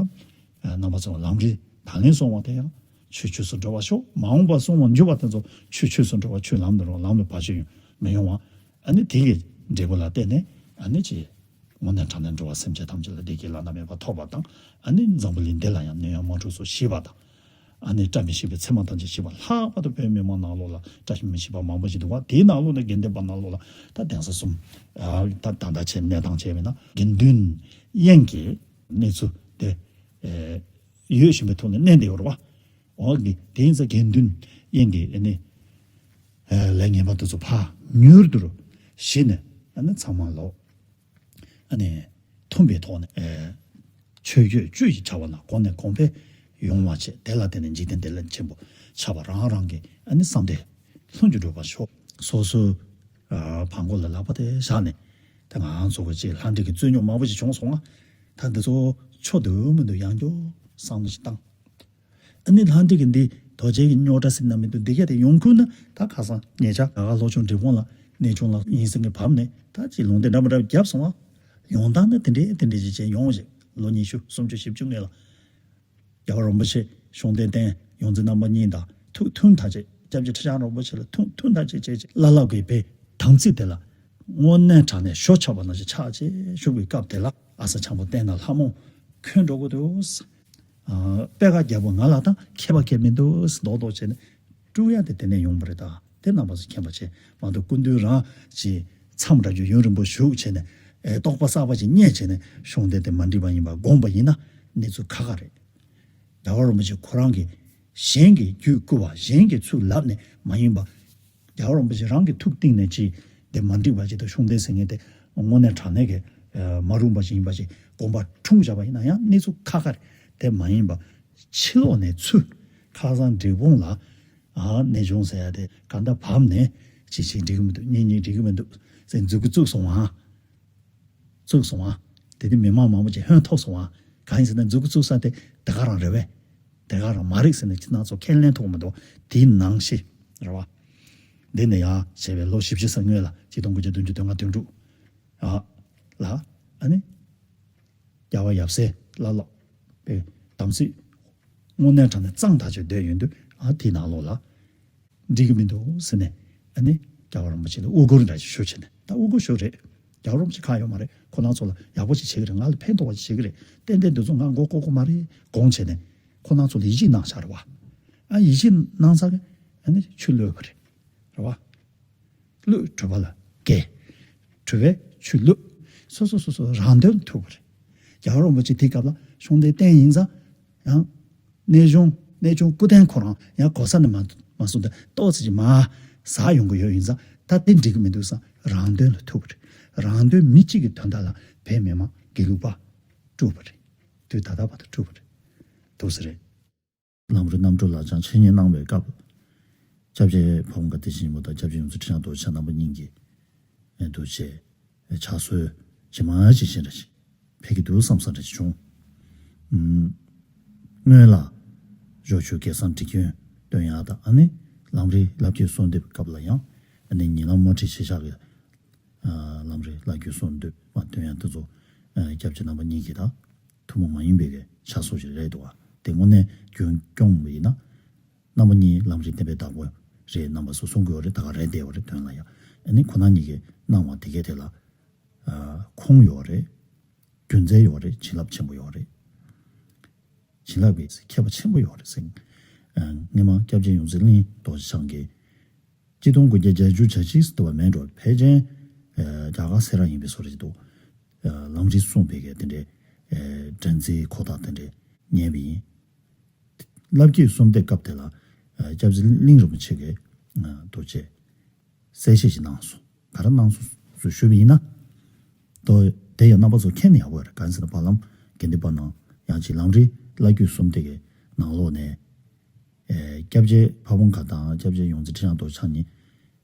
རྣམ་པ་ཚོ་ལམ་རིམ་ད་ལན་སོང་བ་དེ་ཡང་ཆོས་ཆོས་སུ་འགྲོ་བ་ཤོག་མ་འོངས་པ་སོང་བ་འགྱུར་བ་དེ་ཚོ་ཆོས་ཆོས་སུ་འགྲོ་བ། ཆོས་ལམ་དུ་འགྲོ་བ། ལམ་ལ་བར་ཆད་ཡོང་མི་ཡོང་བ། ཨ་ནི་དེ་གི་འབྲས་བུ་ལ་བརྟེན་ནས་ཨ་ནི་ཅི། དངོས་གནས་དྲང་གནས་འགྲོ་བ་སེམས་ཅན་ཐམས་ཅད་ལ་བདེ་སྐྱིད་བླ་ན་མེད་པ་ཐོབ་པ་དང་། ཨ་ནི་འཛམ་བུ་གླིང་འདི་ལ་ཡང་ནད་ཡམས་དམག་འཁྲུག་སོགས་ཞི་བ་དང་། ཨ་ནི་བཀྲ་མི་ཤིས་པའི་མཚན་མ་ཐམས་ཅད་ཞི་བ། ལྷག་པར་དུ་བོད་མི་མང་ནང་ལོགས་ལ་བཀྲ་མི་ཤིས་པ་མང་པོ་ཞིག་འདུག་བ། དེའི་ནང་ལོགས་ནས་དགེ་འདུན་པ་ནང་ལོགས་ལ་ད་གདན་ས་གསུམ། ཨ་ད་ད་ལྟ་ཆེ་གནས་སྟངས་བྱས་པས་ན་དགེ་འདུན་དབྱིན་གྱི་གནས་ཚུལ་དེ་ཨེ་ཡོད་བཞིན་པའི་ཐོག་ནས་གནས་འདི་ཡོད་རེད་བ། འོ་གི་དེ་ཡིན་ཙང་དགེ་འདུན་དབྱིན་གྱི་ཨ་ནི་ལས་ངན་པ་དེ་ཚོ་ཕར་མྱུར་དུ་ གཞི་ནས་ཨ་ནི་ཚང་མ་ལོ་ཨ་ནི་མཐུན་པའི་ཐོག་ནས་ཨེ་ཆོས་སྤྱོད་བཅུ་ཞིག་བྱ་བ་ན་གོང་ནས་གོང་འཕེལ་ཡོང་བ་བྱས། དེ་ལ་བརྟེན་ནས་འཇིག་རྟེན་བདེ་ལེགས་ཆེན་པོ་ཆགས་པ། རང་རང་གི་ཨ་ནི་བསམ་དོན་ལྷུན་གྱིས་འགྲུབ་པར་ཤོག། སོ་སོའི་ཨ་བང་མགོ་ལ་ལག་པ་དེ་བཞག་ནས། ད་ང་ཚོ་གི་ཅིག་ལྷ་འདྲེ་གི་རྩོད་རྙོག་མང་པོ་ཞིག་བྱུང་སོང་ང་། ད་འདི་ཚོ་ཆོ་འདུག་མི་འདུག་ཡང་བསྐྱར་བསམ་བློ་ཞིག་བཏང་། ཨ་ནི་ལྷ་འདྲེ་གི་འདི་རྡོ་རྗེ་གི་རྙོག་དྲ་ཟེར་ན་མི་འདུག། འདི་ག་དེ་ཡོང་ཁུལ་ན་ད་ཁ་སང་ཉེ་ཆར་རྒྱ་གར་ལྷོ་ཕྱོགས་འབྲས་སྤུངས་ལ་གནས་ཆུང་ལ་ཡིན་ཟེར་མཁན་བབས་ནས། ད་ཅིག་ལུང་བསྟན་འདྲ་མི་འདྲ་བརྒྱབ་སོང་ང་། ཡོང་སྟངས་ནི་དེ་འདྲས་དེ་འདྲས་ཅིག་བྱས་ཡོང་ཞིག། ལོ་ཉི་ཤུ་སུམ་ཅུ་བཞི་བཅུ་སྔོན་ལ་རྒྱལ་བ་རིན་པོ་ཆེ་ཤུགས་ལྡན་བསྟེན། ཡོངས་འཛིན་རྣམ་པ་གཉིས་དང་ཐུགས་མཐུན་ཐག་ཆོད། སྐྱབས་རྗེ་ཁྲི་བྱང་རིན་པོ་ཆེ་ལ་ཐུགས་མཐུན་ཐག་ཆོད་བྱས་བྱས། བླ་སློབ་ཀྱི་དཔེ་དམ་ཚིག་དེ་ལ་དངོས་གནས་དྲང་གནས་ཞོ་ཆགས་པ་ནང་བཞིན་ཆགས་བྱས་བཞུགས་པའི་སྐབས་དེ་ལ། ཨ་ས་འཆང་པོ་བསྟེན་དང་ལྷ་མོ་འཁོན་འགྲོ་གི་འདུག། ཨ་པད་དཀར་རྒྱལ་པོ་ང་ལ་ད་ཁྱད་པར་གང་མི་འདུག་མདོག་མདོག་བྱས་ནས་དཀྲུག་ཡ་དེ་དེ་ནས་ཡོང་བ་རེད། ད་དེ་རྣམ་པ་ཚོས་མཁྱེན་པ་བྱས་མ་གཏོགས། སྐུ་མདུན་རང་ཅིག་མཚམས་ར་རྒྱུ་ཡུན་རིང་པོ་བཞུགས་བྱས་ནས། ཨེ་རྟོགས་པ་གསར་པ་ཅིག་རྙེད་བྱས་ནས་ཤུགས་ལྡན་དེ་མ་འགྲིག་པ་ཡིན་པ་དགོངས་པ་ཡིན་ན་གནས་ཚུལ་ཁག་ཁག་རེད། རྒྱལ་བ་རིན་པོ་ཆེ་ཁོ་རང་གིས་གཞན་གྱི་རྒྱུད་བསྐུལ་བ། གཞན་གྱི་ཚུལ་ལབ་ནས་མ་ཡིན་པ། རྒྱལ་བ་རིན་པོ་ཆེ་རང་གི་ཐུགས་གཏིང་ནས་ཅིག་དེ་མ་འགྲིག་པ་ཅིག་དང་ཤུགས་ལྡན་ཟེར་མཁན་དེ་དངོས་གནས་དྲང་གནས་ཀྱི་ཨ་མ་རུངས་པ་ཅིག་ཡིན་པ་ཅིག་དགོངས་པ་འཁྲུངས་བཞག་པ་ཡིན་ན་ཡང་གནས་ཚུལ་ཁག་ཁག་རེད། དེ་མ་ཡིན་པ་ཕྱི་ལོགས་ནས་ཚུར་ཁ་སང་འབྲས་སྤུངས་ལ་ཨ་གནས་ཆུང་ཟེར་ཡ་དེ་ག་འདྲ་བབས་ནས་ཅིག་ཅིག་འགྲིག་གི་མི་འདུག། གཉིས་གཉིས་འགྲིག་གི་མི་འདུག་ཟེར་མཛུབ་གུ་བཙུགས་སོང་ང་། བཙུགས་སོང་ང་། དེ་དུས་མི་མང་མང་པོ་ཅིག་ཧོན་ཐོར་སོང་ང་། གང་ཡིན་ཟེར་ན་མཛུབ་གུ་བཙུགས་ས་དེ་དེ་ག་རང་རེད་པས། དེ་ག་རང་མ་རེད་ཟེར་ནས་ཁྱེད་རང་ཚོ་ཁས་ལེན་ཐུབ་མི་འདུག། དེའི་ནང་བཞིན་རེད་པ། འདི་ནས་ཡང་བྱས་པའི་ལོ་བཞི་བཅུ་ཙམ་སྔོན་ལ་ཆིག་སྟོང་དགུ་བརྒྱ་བདུན་ཅུ་དོན་ལྔ་དོན་དྲུག་ཨ་ལ་ཨ་ནི་རྒྱལ་བ་ཡབ་སྲས་བླ་སློབ་པའི་དམ་ཚིག་དངོས་གནས་དྲང་གནས་གཙང་ཐག་ཆོད་བསྡད་ཡོད་དུས། ཨ་དེའི་ནང་ལོགས་ལ་འགྲིག་གི་མི་འདུག་ཟེར་ནས། ཨ་ནི་རྒྱལ་བ་རིན་པོ་ཆེ་ལ་དབུ་སྐོར་འདྲ་ཞིག་ཞུ་བྱས་ནས། ད་དབུ་སྐོར་ཞུ་རེད། རྒྱལ་བ་རིན་པོ་ཆེ་ཁག་ཡོད་མ་རེད། ཁོ་རང་ཚོ་ལ་ཡག་པོ་ཞིག་བྱེད་ཀྱི་རེད། ང་ལ་ཕན་ཐོགས་པ་ཞིག་བྱེད་ཀྱི་རེད། ཏན་ཏན་འདི་ཚོ་ང་མགོ་སྐོར་གྱི་མ་རེད་དགོངས་བྱས་ནས། ཁོ་རང་ཚོ་ལ་ཡིད་ཆེས་གནང་བཞག་རེད་པ། ཨ་ཡིད་ཆེས་གནང་ཚར་གི། ཨ་ནི་ཆུ་བླུགས་པ་རེད། རེད་པ། བླུགས། གྲུབ་པ་ལ་བཀལ། གྲུབ་པས་ཆུ་བླུགས། སོ་སོ་སོ་སོ་རང་དོན་ལ་ཐུག་པ་རེད། རྒྱལ་བ་རིན་པོ་ཆེ་དེའི་སྐབས་ལ་ཤུགས་ལྡན་བསྟེན་ཡིན་ཙང་། ཡང་གནས་ཆུང་གནས་ཆུང་སྐུ་རྟེན་ཁོ་རང་ཡང་གོ་ས་ནས་མ་མ་སོང་སྟེ་ཏོག་ཙམ་ཅིག་མར་ཟག་ཡོང་གི་ཡོད་ཡིན་ཙང་། ད་དེ་འགྲིག་གི་མི་འདུག་བསམ། རང་དོན་ལ་ཐུག་པ་རེད། རང་དོན་མི་གཅིག་གི་དོན་དག་ལ་བོད་མི་མང་དགེ་ལུགས་པ་དཀྲུགས་པ་རེད། དུས་ད་ལྟ་བར་དུ་དཀྲུགས་པ་རེད། འདུག་ས་རེད། ལམ་རིམ་རྣམ་གྲོལ་ལག་བཅངས་འཆད་ཉན་གནང་བའི་སྐབས། སྐྱབས་རྗེ་ཕ་བོང་ཁ་བདེ་ཆེན་ཆེན་པོ་དང་སྐྱབས་རྗེ་ཡོངས་འཛིན་ཁྲི་བྱང་རྡོ་རྗེ་འཆང་རྣམ་པ་གཉིས་ཀྱིས་འདུག་བྱས། ཕྱག་སྲོལ་ཇི་མ་ཇི་བཞིན་འདྲ་ཞིག་འཕེལ་གྱི་འདུག་བསམ་བསམ་འདྲ་ཞིག་བྱུང་། ཨུམ། སྔོན་ལ་ཇོ་ཆུ་སྐལ་བཟང་འབྲི་སྐྱོན་སྟོན་ཡག་དང་། ཨ་ནི་ལམ་རིམ་བླ་བརྒྱུད་གསོལ་འདེབས་སྐབས་ལ་ཡང་། ཨ་ནི་ཉེ་ལམ་མོ་ཁྲི་ཆེ་ཤག་གི་ལམ་རིམ་བླ་བརྒྱུད་གསོལ་འདེབས་མ་སྟོན་ཡག་དེ་ཚོ་སྐྱབས་རྗེ་རྣམ་པ་གཉིས་ཀྱིས་ད་ཐུན་མོང་མ་ཡིན་པའི་གི་ཕྱག་སྲོལ་ཞིག་རེད་འདུག་བ། དེ་དངོས་གནས་རྒྱུན་སྐྱོང་བ་ཡིན་ན། རྣམ་པ་གཉིས་ལམ་རིམ་བསྟན་པའི་བདག་པོ་རེད། རྣམ་པ་ཚོ་གསུང་གི་ཡོད་རེད། ད་ག་རེད་བསྡད་ཡོད་རེད། དོན་ལ་ཡང་ཨ་ནི་ཁོ་རང་གཉིས་ཀྱིས་གནང་བ་དེ་གའི་ཐད་ལ་ཁུངས་ཡོད་རེད། རྒྱུ་མཚན་ཡོད་རེད། བྱིན་རླབས་ཆེན་པོ་ཡོད་རེད། བྱིན་རླབས་ཀྱི་ཁྱད་པར་ཆེན་པོ་ཡོད་རེད་ཟེར། སྔོན་མ་སྐྱབས་རྗེ་ཡོངས་འཛིན་གླིང་རྡོ་རྗེ་འཆང་གིས་ཆིག་སྟོང་དགུ་བརྒྱ་བརྒྱད་ཅུ་གྱ་གཅིག་ཟེར་བ་མེད་འགྲོ། ཕལ་ཆེར་རྒྱ་གར་སེ་ར་ཡིན་པའི་བཟོ་འདྲ་ཞིག་འདུག། ལམ་རིམ་གསུངས་པའི་གི་དེ་འདྲའི་སྒྲ་འཛིན་གོ་རྟོགས་དེ་འདྲ་རྙེད་པ་ཡིན། བླ་བརྒྱུད་གསོལ་འདེབས་སྐབས་དེ་ལ་སྐྱབས་རྗེ་གླིང་རིན་པོ་ཆེ་གིས་རྡོ་རྗེ་གསལ་བཤད་ཅིག་གནང་སོང་། ག་རེ་གནང་སོང་ཞུས་པ་ཡིན་ན། དོ་དེ་ཡང་རྣམ་པ་ཚོ་མཁྱེན་ནས་ཡག་པོ་ཡོད་རེད། གང་ཟེར་ན་བར་ལམ་དགེ་ལྡན་པ་ནང་ཡང་ཅིག་ལམ་རིམ་བླ་བརྒྱུད་གསོལ་འདེབས་ཀྱི་ནང་ལོགས་ནས། ཨེ་སྐྱབས་རྗེ་ཕ་བོང་ཁ་དང་སྐྱབས་རྗེ་ཡོངས་འཛིན་ཁྲི་བྱང་རྡོ་རྗེ་འཆང་གཉིས།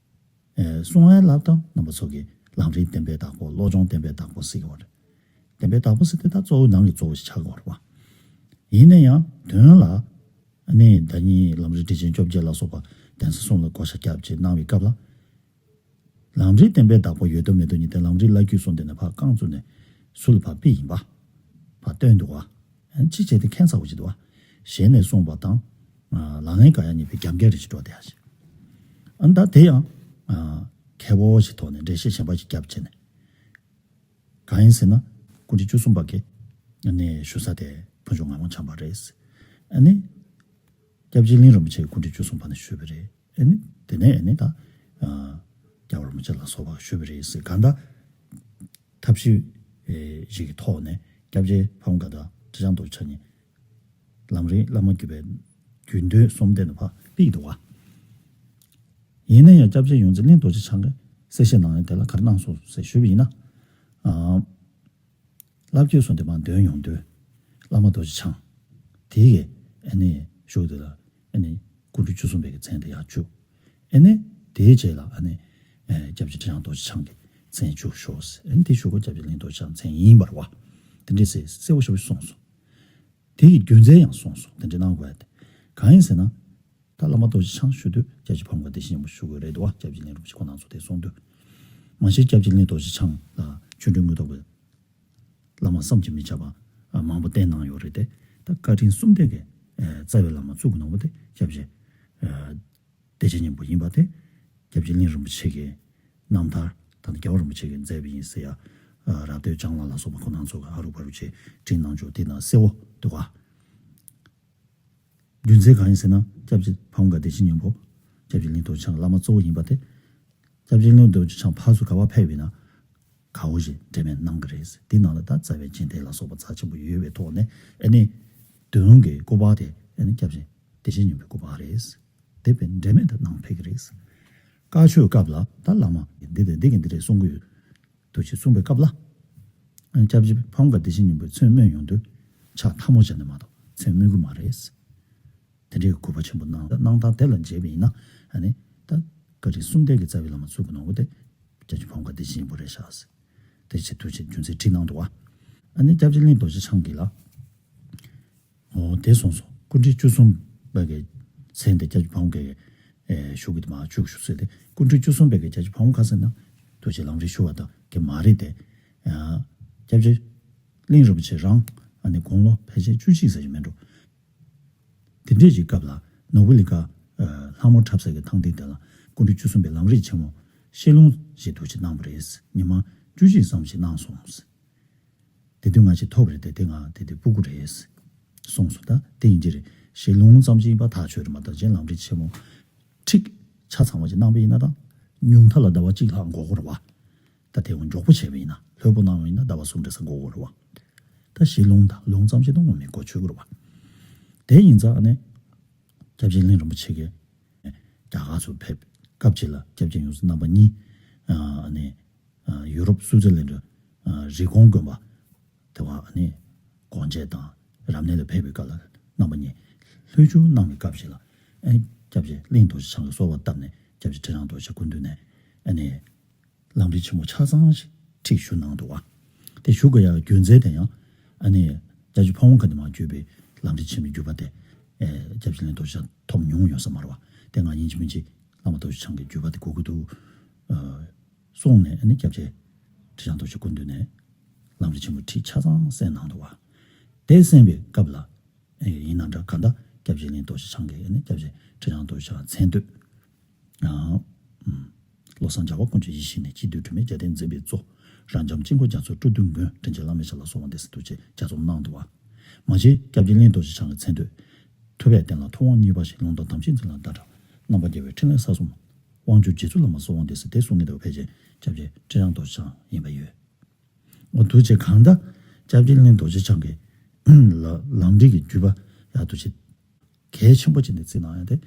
ཨེ་གསུང་ཨེ་ལབ་དང་རྣམ་པ་ཚོ་གིས་ལམ་རིམ་བསྟན་པའི་བདག་པོ། བློ་སྦྱོང་བསྟན་པའི་བདག་པོ་ཟེར་གྱི་ཡོད་རེད། བསྟན་པའི་བདག་པོ་ཟེར་དེ་ད་གཙོ་བོ་ནང་གི་གཙོ་བོ་ཞིག་ཆགས་ཀྱི་ཡོད་རེད་བ། ཡིན་ན་ཡང་དོན་ལ་ཨ་ནི་ཟླ་ཉིན་ལམ་རིམ་ཁྲིད་ཆེན་བཅོ་བརྒྱད་ལ་སོགས་པ་གདན་ས་གསུམ་ལ་བགོ་བཤའ་བརྒྱབ་ཅིག་གནང་བའི་སྐབས་ལ། ལམ་རིམ་བསྟན་པའི་བདག་པོ་ཡོད་དོ་མེད་དོ་གཉིས་དེ་ལམ་རིམ་བླ་བརྒྱུད་གསུམ་དེ་ནས་ཕར་རྐང་བཙུགས་ནས་ཚུར་ལ་ཕར་ཕུད་ཡིན་པ་ཕར་སྟོན་འདུག་བ། ཨ་ནི་གཅིག་བྱས་ཏེ་མཁྱེན་ཚར་བ་ཅིག་འདུག་བ། ཞལ་ནས་གསུངས་པ་དང་། ལག་ལེན་ག་ཡ་གཉིས་པའི་རྒྱབ་འགལ་རེ་ཞིག་འགྲོ་བསྡད་ཡ་ཞིག། ཨ་ནི་ད་དེ་ཡང་ཁྱད་པར་ཞིག་ཐོག་ནས་འགྲེལ་བཤད་གཞན་པ་ཞིག་བརྒྱབ་བྱས་ནས། གང་ཡིན་ཟེར་ན། སྐུ་ཕྲེང་བཅུ་གསུམ་པ་གི་ཨ་ནི་ཞུ་ས་དེ་ཕུན་ཚོགས་ངག་དབང་བྱམས་པ་རེད། ཨ་ནི་སྐྱབས་རྗེ་གླིང་རིན་པོ་ཆེ་སྐུ་ཕྲེང་བཅུ་གསུམ་པ་ནས་ཞུས་པ་རེད། ཨ་ནི་དེ་ནས་ཨ་ནི་ད་རྒྱལ་བ་རིན་པོ་ཆེ་ལ་སོགས་པ་ཞུས་པ་རེད་ཟེར། གང་ལྟར་ཐབས་ཤེས་ཞིག་གི་ཐོག་ནས་སྐྱབས་རྗེ་ཕ་བོང་ཁ་དང་ཁྲི་བྱང་རྡོ་རྗེ་འཆང་གཉིས་ལམ་རིམ་བླ་མ་བརྒྱུད་པའི་རྒྱུད་འདོན་གསོལ་འདེབས་ནས་ཕར་ཕུད་འདུག་བ། ཡིན་ན་ཡང་སྐྱབས་རྗེ་ཡོངས་འཛིན་གླིང་རྡོ་རྗེ་འཆང་གིས་ གསལ་བཤད་གནང་ཡ་དེ་ལ་ག་རེ་གནང་སོང་ཟེར་ཞུས་པ་ཡིན་ན། ཨ། བླ་བརྒྱུད་གསུམ་དེ་མར་འདོན་ཡོང་དུས། བླ་མ་རྡོ་རྗེ་འཆང་། དེ་གི་ཨ་ནི་བཞུགས་དེ་ལ་ཨ་ནི་སྐུ་ཕྲེང་བཅུ་གསུམ་པའི་གི་མཚན་དེ་ཡར་བཅུག་ཨ་ནི་དེའི་རྗེས་ལ་ཨ་ནི་ཨེ་སྐྱབས་རྗེ་ཁྲི་བྱང་རྡོ་རྗེ་འཆང་གི་མཚན་བཅུག་ཤོག་ཨ་ནི་དེ་གཞུག་གུ་སྐྱབས་རྗེ་གླིང་རྡོ་རྗེ་འཆང་མཚན་ཡིན་པ་རེད་བ། དེ་འདྲས་ཟེར་གསལ་པོ་ཞེ་པོ་གསུངས་སོང་། དེ་ཡི་རྒྱུ་མཚན་ཡང་གསུངས་སོང་། དེ་འདྲ་གནང་དགོས་ཡ་དེ་གང་ཡིན་ཟེར་ན། ད་བླ་མ་རྡོ་རྗེ་འཆང་ཞུ་དུས་སྐྱབས་རྗེ་ཕ་བོང་ཁ་བདེ་ཆེན་སྙིང་པོ་ཞུ་དགོས་རེད་འདུག་བ། སྐྱབས་རྗེ་གླིང་རིན་པོ་ཆེ་ཁོང་རྣམ་ཚོ་དེ་གསུངས་དུས། མ་གཞི་སྐྱབས་རྗེ་གླིང་རྡོ་རྗེ་འཆང་ལ་ཆོ་འཕྲུལ་དངོས་ཐོག་གི་བླ་མ་བསམ་གྱིས་མི་ཁྱབ་པ་མང་པོ་བསྟེན་གནང་ཡོད་རེད་དེ། ད་བཀའ་དྲིན་གསུམ་ལྡན་གྱི་རྩ་བའི་བླ་མ་གཙུག་གི་ནོར་བུ་དེ་སྐྱབས་རྗེ་བདེ་ཆེན་སྙིང་པོ་ཡིན་པ་དེ། སྐྱབས་རྗེ་གླིང་རིན་པོ་ཆེ་གི་རྣམ་ཐར་དང་རྒྱལ་བ་རིན་པོ་ཆེ་གིས་མཛད་པ་ཡིན་ཟེར་ཡ། རབ་སྟོད་ལྕང་ལ་ལ་སོགས་པ་ཁོང་རྣམ་ཚོ་གིས་ཨ་རུ་བ་རུ་ཆེ་བྲིས་གནང་ཆོག་དེ་ན་གསལ་བོ་འདུག་ག་རྒྱུ་མཚན་གང་ཡིན་ཟེར་ན། སྐྱབས་རྗེ་ཕ་བོང་ཁ་བདེ་ཆེན་སྙིང་པོ། སྐྱབས་རྗེ་གླིང་རྡོ་རྗེ་འཆང་གི་བླ་མ་གཙོ་བོ་ཡིན་པ་དེ། སྐྱབས་རྗེ་གླིང་རྡོ་རྗེ་འཆང་ཕར་ཚུར་ག་པར་ཕེབས་པ་ཡིན་ན། ག་བོ་ཞིག་འབྲེལ་མེད་གནང་གི་རེད། དེ་ནང་ལ་ད་རྩ་བའི་མཆན་དེ་ལ་སོགས་པ་རྩ་ཆེན་པོ་ཡོད་པའི་ཐོག་ནས་ཨ་ནི། འདོན་གྱི་སྐུ་པར་དེ་ཨ་ནི་སྐྱབས་རྗེ་བདེ་ཆེན་སྙིང་པོའི་སྐུ་པར་རེད། དེ་བས་འབྲེལ་མེད་དུ་གནང་ཕེབས་ཀྱི་རེད། བཀའ་ཆོས་སྐབས་ལ་ད་བླ་མ་འདི་དང་འདི་གིས་འདི་རེད་གསུང་གི་ཡོད། དུ་ཞེས་གསུངས་པའི་སྐབས་ལ། སྐྱབས་རྗེ་ཕ་བོང་ཁ་བདེ་ཆེན་སྙིང་པོས་མཚན་སྨོས་ཡོང་དུས་ཕྱག་ཐལ་མོ་སྦྱར་ནས་མ་གཏོགས་མཚན་སྨོས་ཀྱི་མ་རེད། དེ་འདྲའི་གུས་པ་ཆེན་པོ་གནང་། གནང་སྟངས་དེ་ལ་མཇལ་བ་ཡིན་ན་ཨ་ནི་ད་བཀའ་དྲིན་གསུམ་ལྡན་གྱི་རྩ་བའི་བླ་མ་གཙུག་གི་ནོར་བུ་དེ་སྐྱབས་རྗེ་ཕ་བོང་ཁ་བདེ་ཆེན་སྙིང་པོ་རེད་ཤག་དེ་ཆེད་དུ་ཆེད་རྒྱུ་མཚན་བྲིས་གནང་འདུག་བ། ཨ་ནི་སྐྱབས་རྗེ་གླིང་རྡོ་རྗེ་འཆང་གིས་ལ། འོ་དེ་སོང་སོང་། སྐུ་ཕྲེང་བཅུ་གསུམ་པ་གི་མཚན་དེ་སྐྱབས་རྗེ་ཕ་བོང་ཁ་གི་ཨེ་ཞུ་གི་དུ་མ་བཅུག་ཞུ་ཟེར་ཏེ། སྐུ་ཕྲེང་བཅུ་གསུམ་པའི་གི་སྐྱབས་རྗེ་ཕ་བོང་ཁ་ཟེར་ན་དུ་ཆེ་ལམ་རིམ་ཞུ་བ་དང་གི་མ་རེད་དེ། ཨ་སྐྱབས་རྗེ་གླིང་རིན་པོ་ཆེ་རང་ཨ་ནི་དགུང་ལོ་ཕལ་ཆེར་བཅུ་གཅིག་ཙམ་ཞིག་མེད་འགྲོ། དེ་འདྲས་ཀྱི་སྐབས་ལ་ནོར་བུ་གླིང་ཁ་ཨ་ལྷ་མོ་འཁྲབ་ས་གི་ཐང་སྟེང་དེ་ལ་སྐུ་ཕྲེང་བཅུ་གསུམ་པའི་ལམ་རིམ་ཆེན་མོ་ཤེལ་ལུང་ཞིག་དུ་ཆེ་གནང་བ་རེད། ཉི་མ་བཅུ་གཅིག་ཙམ་ཞིག་གནང་སོང་། དེ་དུས་ང་ཅིག་ཐོབ་རེད་དེ། དེ་ང་དེ་དུས་སྤུ་གུ་རེད། གསུངས་སོང་། ད་དེ་ཡིན་གྱི་རེད། ཤེལ་ལུང་ཙམ་ཅིག་ཡིན་པ་ཐག་ཆོད་རེད་མ་གཏོགས་གཞན་ལམ་རིམ་ཆེན་མོ་ཁྲིག་ཆ་ཚང་བ་ཅིག་གནང་པ་ཡིན་ན་ད་ཉུང་མཐའ་ལ་ཟླ་བ་གཅིག་ལྷག་འགོར་གྱི་རེད་བ། ད་དེ་འོ་མགྱོགས་པོ་བྱས་པ་ཡིན་ན། ལྷོད་པོ་གནང་བ་ཡིན་ན་ཟླ་བ་གསུམ་རེ་ཙམ་འགོར་གྱི་རེད་བ། ད་ཤེལ་ལུང་དང་ལུང་ཙམ་ཅིག་ད་ངོ་མ་གོ་ཆོད་ཀྱི་རེད་བ། དེ་ཡིན་ཙང་ཨ་ནི་སྐྱབས་རྗེ་གླིང་རིན་པོ་ཆེ་གིས་རྒྱ་གར་ཚུར་ཕེབས་སྐབས་ཅིག་ལ་སྐྱབས་རྗེ་ཡོངས་འཛིན་རྣམ་པ་གཉིས་ཨ་ནི་ཡུ་རོབ་སུའུ་ཙི་ལན་ཌི་རི་ཀོན་དགོན་པ་དེ་བ་ཨ་ནི་སྒོ་འབྱེད་དང་རབ་གནས་ལ་ཕེབས་པའི་སྐབས་ལ་རྣམ་པ་གཉིས་ལྷོད་བཅུག་གནང་བའི་སྐབས་ཤིག་ལ་ཨ་ནི་སྐྱབས་རྗེ་གླིང་རྡོ་རྗེ་འཆང་གིས་གསོལ་བ་བཏབ་ནས་སྐྱབས་རྗེ་ཁྲི་བྱང་རྡོ་རྗེ་སྐུ་མདུན་ནས་ཨ་ནི་ལམ་རིམ་ཆེན་མོ་ཆ་ཚང་ཞིག་ཁྲིད་ཞུ་གནང་འདུག་བ། དེ་ཞུ་དགོས་ཡག་རྒྱུ་མཚན་དེ་ཡང་ཨ་ནི་སྐྱབས་རྗེ་ཕ་བོང་ཁ་ནས་མར་བརྒྱུད་པའི་ལམ་རིམ་ཆེན་མོའི་བརྒྱུད་པ་དེ་ཨེ་སྐྱབས་རྗེ་གླིང་རྡོ་རྗེ་འཆང་ཐོབ་མྱོང་ཡོད་ས་མ་རེད་བ། དེ་ང་ཡིན་གཅིག་མིན་གཅིག་བླ་མ་རྡོ་རྗེ་འཆང་གི་བརྒྱུད་པ་དེ་དགོས་ཀྱི་འདུག་ཨ་གསུངས་ནས་ཨ་ནི་སྐྱབས་རྗེ་ཁྲི་བྱང་རྡོ་རྗེ་སྐུ་མདུན་ནས་ལམ་རིམ་ཆེན་མོ་ཁྲིད་ཆ་ཚང་གསན་གནང་འདུག་བ། དེ་གསན་པའི་སྐབས་ལ་ཨེ་ཡིན་ན་འདྲ་གང་ལྟར་སྐྱབས་རྗེ་གླིང་རྡོ་རྗེ་འཆང་གིས་ཨ་ནི་སྐྱབས་རྗེ་ཁྲི་བྱང་རྡོ་རྗེ་འཆང་མཚན་བསྟོད། ཨ་ཨུམ། བློ་བཟང་བྱ་བ་ཀུན་གྱི་ཡིད་བཞིན་ནས། སྐྱིད་སྡུག་དྲི་མེད་རྒྱལ་བསྟན་འཛིན་པའི་གཙོ། རབ་འབྱམས་དཀྱིལ་འཁོར་རྒྱ་མཚོའི་སྤྲོ་བསྡུའི་མགོན། དྲིན་ཅན་བླ་མའི་ཞབས་ལ་གསོལ་བ་འདེབས་ཟེར་འདུག་ཅེས་ལྗགས་རྩོམ་གནང་འདུག་བ། མ་གཞི་སྐྱབས་རྗེ་གླིང་རྡོ་རྗེ་འཆང་གི་མཚན་བསྟོད། ཐུབ་པའི་བསྟན་ལ་ཐུབ་དབང་གཉིས་པ་ཞིག་ལུང་དང་དམ་ཆོས་འཛིན་ལ་ཟླ་གྲགས། རྣམ་པར་རྒྱལ་བའི་ཕྲིན་ལས་ས་གསུམ། དབང་ཕྱུག་རྗེ་བཙུན་བླ་མ་གསོལ་བ་འདེབས་ཟེར་དེ་གསུང་མཁན་དེ་ཕལ་ཆེར་སྐྱབས་རྗེ་ཁྲི་བྱང་རྡོ་རྗེ་འཆང་ཡིན་པ་ཡོད། འོ་དུ་ཅེ་གང་ལྟར་སྐྱབས་རྗེ་གླིང་རྡོ་རྗེ་འཆང་གི་ལ་ལམ་རིམ་གྱི་བརྒྱུད་པ་ཡག་ཏུ་ཅིག་གལ་ཆེན་པོ་ཅིག་ནས་བརྩིས་གནང་ཡ་དེ།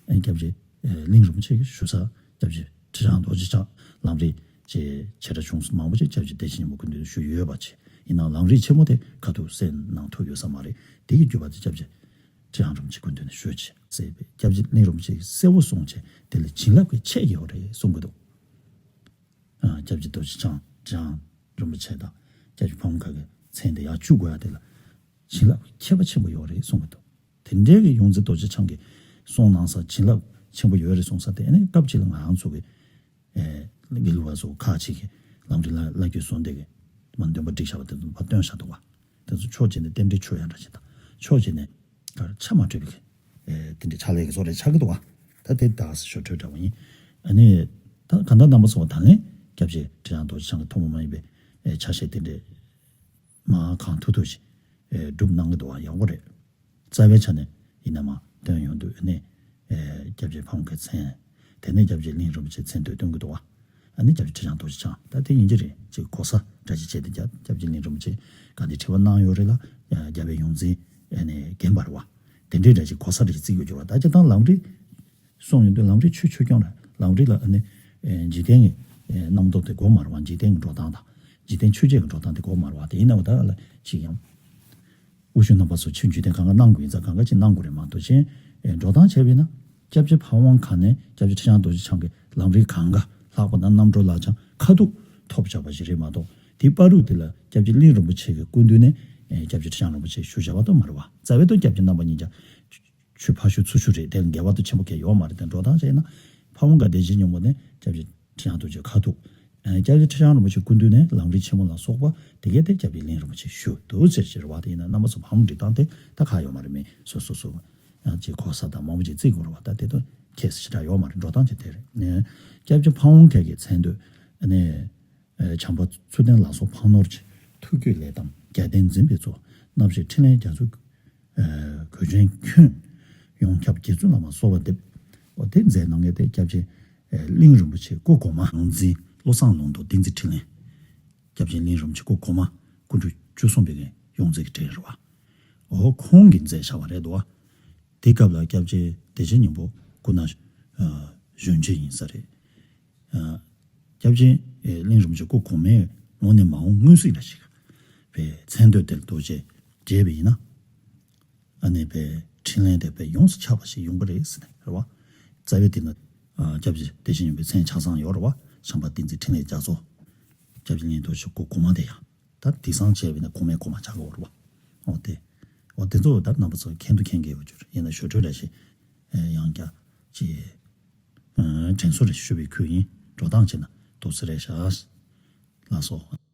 ཨེ་སྐྱབས་རྗེ་ཨེ་གླིང་རིན་པོ་ཆེ་གིས་ཞུ་ས་སྐྱབས་རྗེ་ཁྲི་བྱང་རྡོ་རྗེ་འཆང་ལམ་རིམ་ཅེས་བྱེ་བྲག་ཆུང་མང་པོ་ཅིག་སྐྱབས་རྗེ་བདེ་ཆེན་སྙིང་པོ་སྐུ་མདུན་ཞུས་ཡོད་པ་ཅིག་ཡིན་ནའང་ལམ་རིམ་ཆེན་མོ་དེ་ཁ་ཐུག་གསན་གནང་ཐུབ་ཡོད་ས་མ་རེད། དེ་གི་བརྒྱུད་པ་དེ་སྐྱབས་རྗེ་ཁྲི་བྱང་རིན་པོ་ཆེ་སྐུ་མདུན་ནས་ཞུས་ཅིག་ཟེར་བས་སྐྱབས་རྗེ་གླིང་རིན་པོ་ཆེ་གིས་གསལ་བོ་གསུངས་བྱས་དེ་ལ་བྱིན་རླབས་ཀྱི་ཆས་ཡོད་རེད་གསུང་གི་འདུག་ཨ་སྐྱབས་རྗེ་རྡོ་རྗེ་འཆང་ཁྲི་བྱང་རིན་པོ་ཆེ་དང་སྐྱབས་རྗེ་ཕ་བོང་ཁ་གི་མཚན་དེ་ཡར་བཅུག་དགོས་ཡ་དེ་ལ་བྱིན་རླབས་ཁྱད་པར་ཆེན་པོ་ཡོད་རེད་གསུང་གི་འདུག་དེ་འདྲའི་གི་ཡོངས་འཛིན་རྡོ་རྗེ་འཆང་གིས་གསུངས་གནང་ས་བྱིན་རླབས་ཆེན་པོ་ཡོད་རེད་གསུངས་ས་དེ་ཨ་ནི་སྐབས་གཅིག་ལ་ང་རང་ཚོ་གི་ཨེ་དགེ་ལུགས་པ་ཚོ་ཁག་ཅིག་གིས་ལམ་རིམ་བླ་བླ་བརྒྱུད་གསུམ་ལྡན་གྱི་མ་འདོན་པ་བསྒྲིགས་བཞག་པ་དེ་ཚོ་ཕར་བཏོན་བཞག་འདུག་བ། དེ་ཚོ་ཕྱོགས་གཅིག་ནས་རྟེན་འབྲེལ་ཆོད་ཡ་འདྲ་ཞིག་དང་ཕྱོགས་གཅིག་ནས་གར་ཆ་མ་འཕྲོད་པའི་ཨེ་དེ་འདྲའི་ཕྱག་ལས་ཀྱི་བཟོ་འདྲ་ཆགས་ཀྱི་འདུག་བ། ད་དེ་དག་ས་ཞོར་འཕྲོས་འདྲ་བ་ཡིན། ཨ་ནི་ད་གང་ལྟར་རྣམ་པ་ཚོ་ད་ལན་སྐྱབས་རྗེ་ཁྲི་བྱང་རྡོ་རྗེ་འཆང་གི་ཐུན་མོང་མ་ཡིན་པའི་ཨེ་ཆ་ཤས་དེ་འདྲའི་མ་གང་ཐུབ་ཐུབ་ཞིག་ཨེ་སྒྲུབ་གནང་གི་འདུག་བ། ཡག་པོ་རེད། རྩ་བའི་ཆ་ནས་ཡིན་ན་མ་སྟོན་ཡོང་དུས་ཨ་ནི་ཨེ་སྐྱབས་རྗེ་ཕ་བོང་ཁའི་མཚན། དེ་ནས་སྐྱབས་རྗེ་གླིང་རིན་པོ་ཆེའི་མཚན་དེ་སྟོན་གྱི་འདུག་བ། ཨ་ནི་སྐྱབས་རྗེ་ཁྲི་བྱང་རྡོ་རྗེ་འཆང་ད་དེ་ཡིན་གྱི་རེད། ཅིག་གོ་ས་འདྲ་ཅིག་བྱས་ཏེ་སྐྱབས་སྐྱབས་རྗེ་གླིང་རིན་པོ་ཆེ་ག་འདི་དྲི་བ་གནང་ཡོད་རེད་ལ། རྒྱལ་བའི་ཡོངས་འཛིན་ཨ་ནི་རྒན་པ་རེད་བ། དེ་འདྲའི་འདྲ་ཅིག་གོ་ས་འདྲ་ཅིག་བརྩི་དགོས་ཀྱི་རེད་བ། ད་སྤྱིར་བཏང་ལམ་རིམ་གསུངས་ཡོང་དུས་ལམ་རིམ་ཆོས་ཆོས་སྐྱོང་རེད། ལམ་རིམ་ལ་ཨ་ནི་ཨེ་འཇིག་རྟེན་གྱི་ རྣམ་རྟོག་དེ་དགོས་མ་རེད་བ། འཇིག་རྟེན་གྱི་འགྲོ་སྟངས་དང་། འཇིག་རྟེན་ཆོས་བརྒྱད་ཀྱི་འགྲོ་སྟངས་དེ་དགོས་མ་རེད་བ། དེ་ཡིན་ན་འོ་ད་ལ་ཅིག་ཡང་། དབུ་གཞུང་རྣམ་པ་ཚོ་ཆོས་བརྒྱུད་དེ་གང་ག་གནང་དགོས་ཡིན་ཙང་གང་ག་ཅིག་གནང་དགོས་རེད་མ་གཏོགས་ཅན། འགྲོ་སྟངས་བྱས་པས་ན། སྐྱབས་རྗེ་ཕ་བོང་ཁ་ནས་སྐྱབས་རྗེ་ཁྲི་བྱང་རྡོ་རྗེ་འཆང་གི་ལམ་རིམ་གང་ག་ལྷག་པ་ན་རྣམ་གྲོལ་ལག་བཅངས་ཁ་ཐུག་ཐོབ་བཞག་པ་ཞིག་རེད་མ་གཏོགས། དེའི་བར་དུ་དེ་ལ་སྐྱབས་རྗེ་གླིང་རིན་པོ་ཆེ་གི་སྐུ་མདུན་ནས་སྐྱབས་རྗེ་ཁྲི་བྱང་རིན་པོ་ཆེ་ཞུ་བཞག་པ་དང་མ་རེད་བ། རྩ་བའི་ཐོག་སྐྱབས་རྗེ་རྣམ་པ་གཉིས་ཀྱང་ཆོས་ཕར་ཞུ་ཚུར་ཞུ་རེད། དེ་ལ་འགལ་བ་དང་ཆེན་པོ་གང་ཡོད་མ་རེད། དེ་འགྲོ་སྟངས་བྱས་ན་ཕ་བོང་ཁ་བདེ་ཆེན་སྙིང་པོ་ནས་སྐྱབས་རྗེ་ཁྲི་བྱང་རྡོ་རྗེ་ཁ་ཐུག་སྐྱབས་རྗེ་ཁྲི་བྱང་རིན་པོ་ཆེ་སྐུ་མདུན་ནས་ལམ་རིམ་ཆེན་མོ་ལ་སོགས་པ་དེ་གས་དེ་སྐྱབས་རྗེ་གླིང་རིན་པོ་ཆེ་ཞུ་འདུག་ཟེར་ཞེས་རེད་བ། དེ་ཡིན་ན་རྣམ་པ་ཚོ་ཕམ་འགྲིག་སྟངས་དེ་ད་ག་ཡོད་མ་རེད། མི་སོ་སོ་སོ་ཡང་ཅིག་གོ་ས་དང་མང་པོ་ཅིག་བརྩི་དགོས་རེད་བ། ད་དེ་དོན་ཁྱད་ཞེ་དྲག་ཡོད་མ་རེད། འགྲོ་སྟངས་ཅིག་དེ་རེད། ནས་སྐྱབས་རྗེ་ཕ་བོང་ཁ་གི་མཚན་བསྟོད་ནས། བྱམས་པ་མཚུར་ལྡན་ལ་སོགས་འཕགས་ནོར་གྱི། ཐུགས་རྒྱུད་ལས་དང་རྒྱལ་བསྟན་འཛིན་པའི་གཙོ། རྣམ་ཤེས་ཕྲིན་ལས་རྒྱ་མཚོའི་གོས་ཆེན་གྱོན། ཡོངས་ཁྱབ་དགེ་ཚུལ་བླ་མ་གསོལ་བ་འདེབས། འོ་དེ་མཛད་གནང་མཁན་དེ་སྐྱབས་རྗེ་གླིང་རིན་པོ་ཆེ་སྐུ་གོང་མ། ཡོངས་འཛིན་བློ་བཟང་ལུང་རྟོགས་བསྟན་འཛིན་འཕྲིན་ལས། སྐྱབས་རྗེ་གླིང་རིན་པོ་ཆེ་སྐུ་གོང་མ་སྐུ་ཕྲེང་བཅུ་གསུམ་པའི་ཡོངས་འཛིན་གྱི་གྲས་རེད་བ། འོ་ཁོང་གིས་མཛད་བཞག་པ་རེད་འདུག་བ། དེ་སྐབས་ལ་སྐྱབས་རྗེ་བདེ་ཆེན་སྙིང་པོ་སྐུ་ན་གཞོན་ཆེ་ཡིན་ས་རེད། སྐྱབས་རྗེ་གླིང་རིན་པོ་ཆེ་སྐུ་གོང་མའི་ངོས་ནས་མ་འོངས་མངོན་གསལ་འདྲ་ཞིག་པའི་མཚན་བསྟོད་དེར་རྡོ་རྗེ་བྱས་པ་ཡིན་ན། ཨ་ནི་པའི་འཕྲིན་ལས་དེ་པའི་ཡོངས་སུ་ཁྱབ་པ་ཞིག་ཡོང་གི་རེད་ཟེར་ནས་རེད་བ། རྩ་བའི་དེ་ན་སྐྱབས་རྗེ་བདེ་ཆེན་སྙིང་པོའི་མཚན་ཆ་ཚང་ཡོད་རེད་བ། བྱམས་པ་བསྟན་འཛིན་འཕྲིན་ལས་རྒྱ་མཚོ། སྐྱབས་རྗེ་གླིང་རྡོ་རྗེ་སྐུ་གོང་མ་དེ་ཡང་ད་དེང་སང་བྱས་པ་ཡིན་ན་གོང་མའི་གོང་མ་ཆགས་ཀྱི་ཡོད་རེད་བ། འོ་དེ། འོ་དེ་ཚོ་ད་རྣམ་པ་ཚོ་མཁྱེན་དུ་མཁྱེན་གྱི་ཡོད་རྒྱུ་རེད། ཡིན་ན་ཞུ་འཕྲོས་འདྲ་ཞིག་ཡང་བསྐྱར་ཅིག་དྲན་གསོ་རེ་ཞུ་བའི་ཁུལ་ཡིན། འགྲོ་སྟངས་བྱས་ན་འདུག་སེ་རེད་ཤག་ལགས་སོ།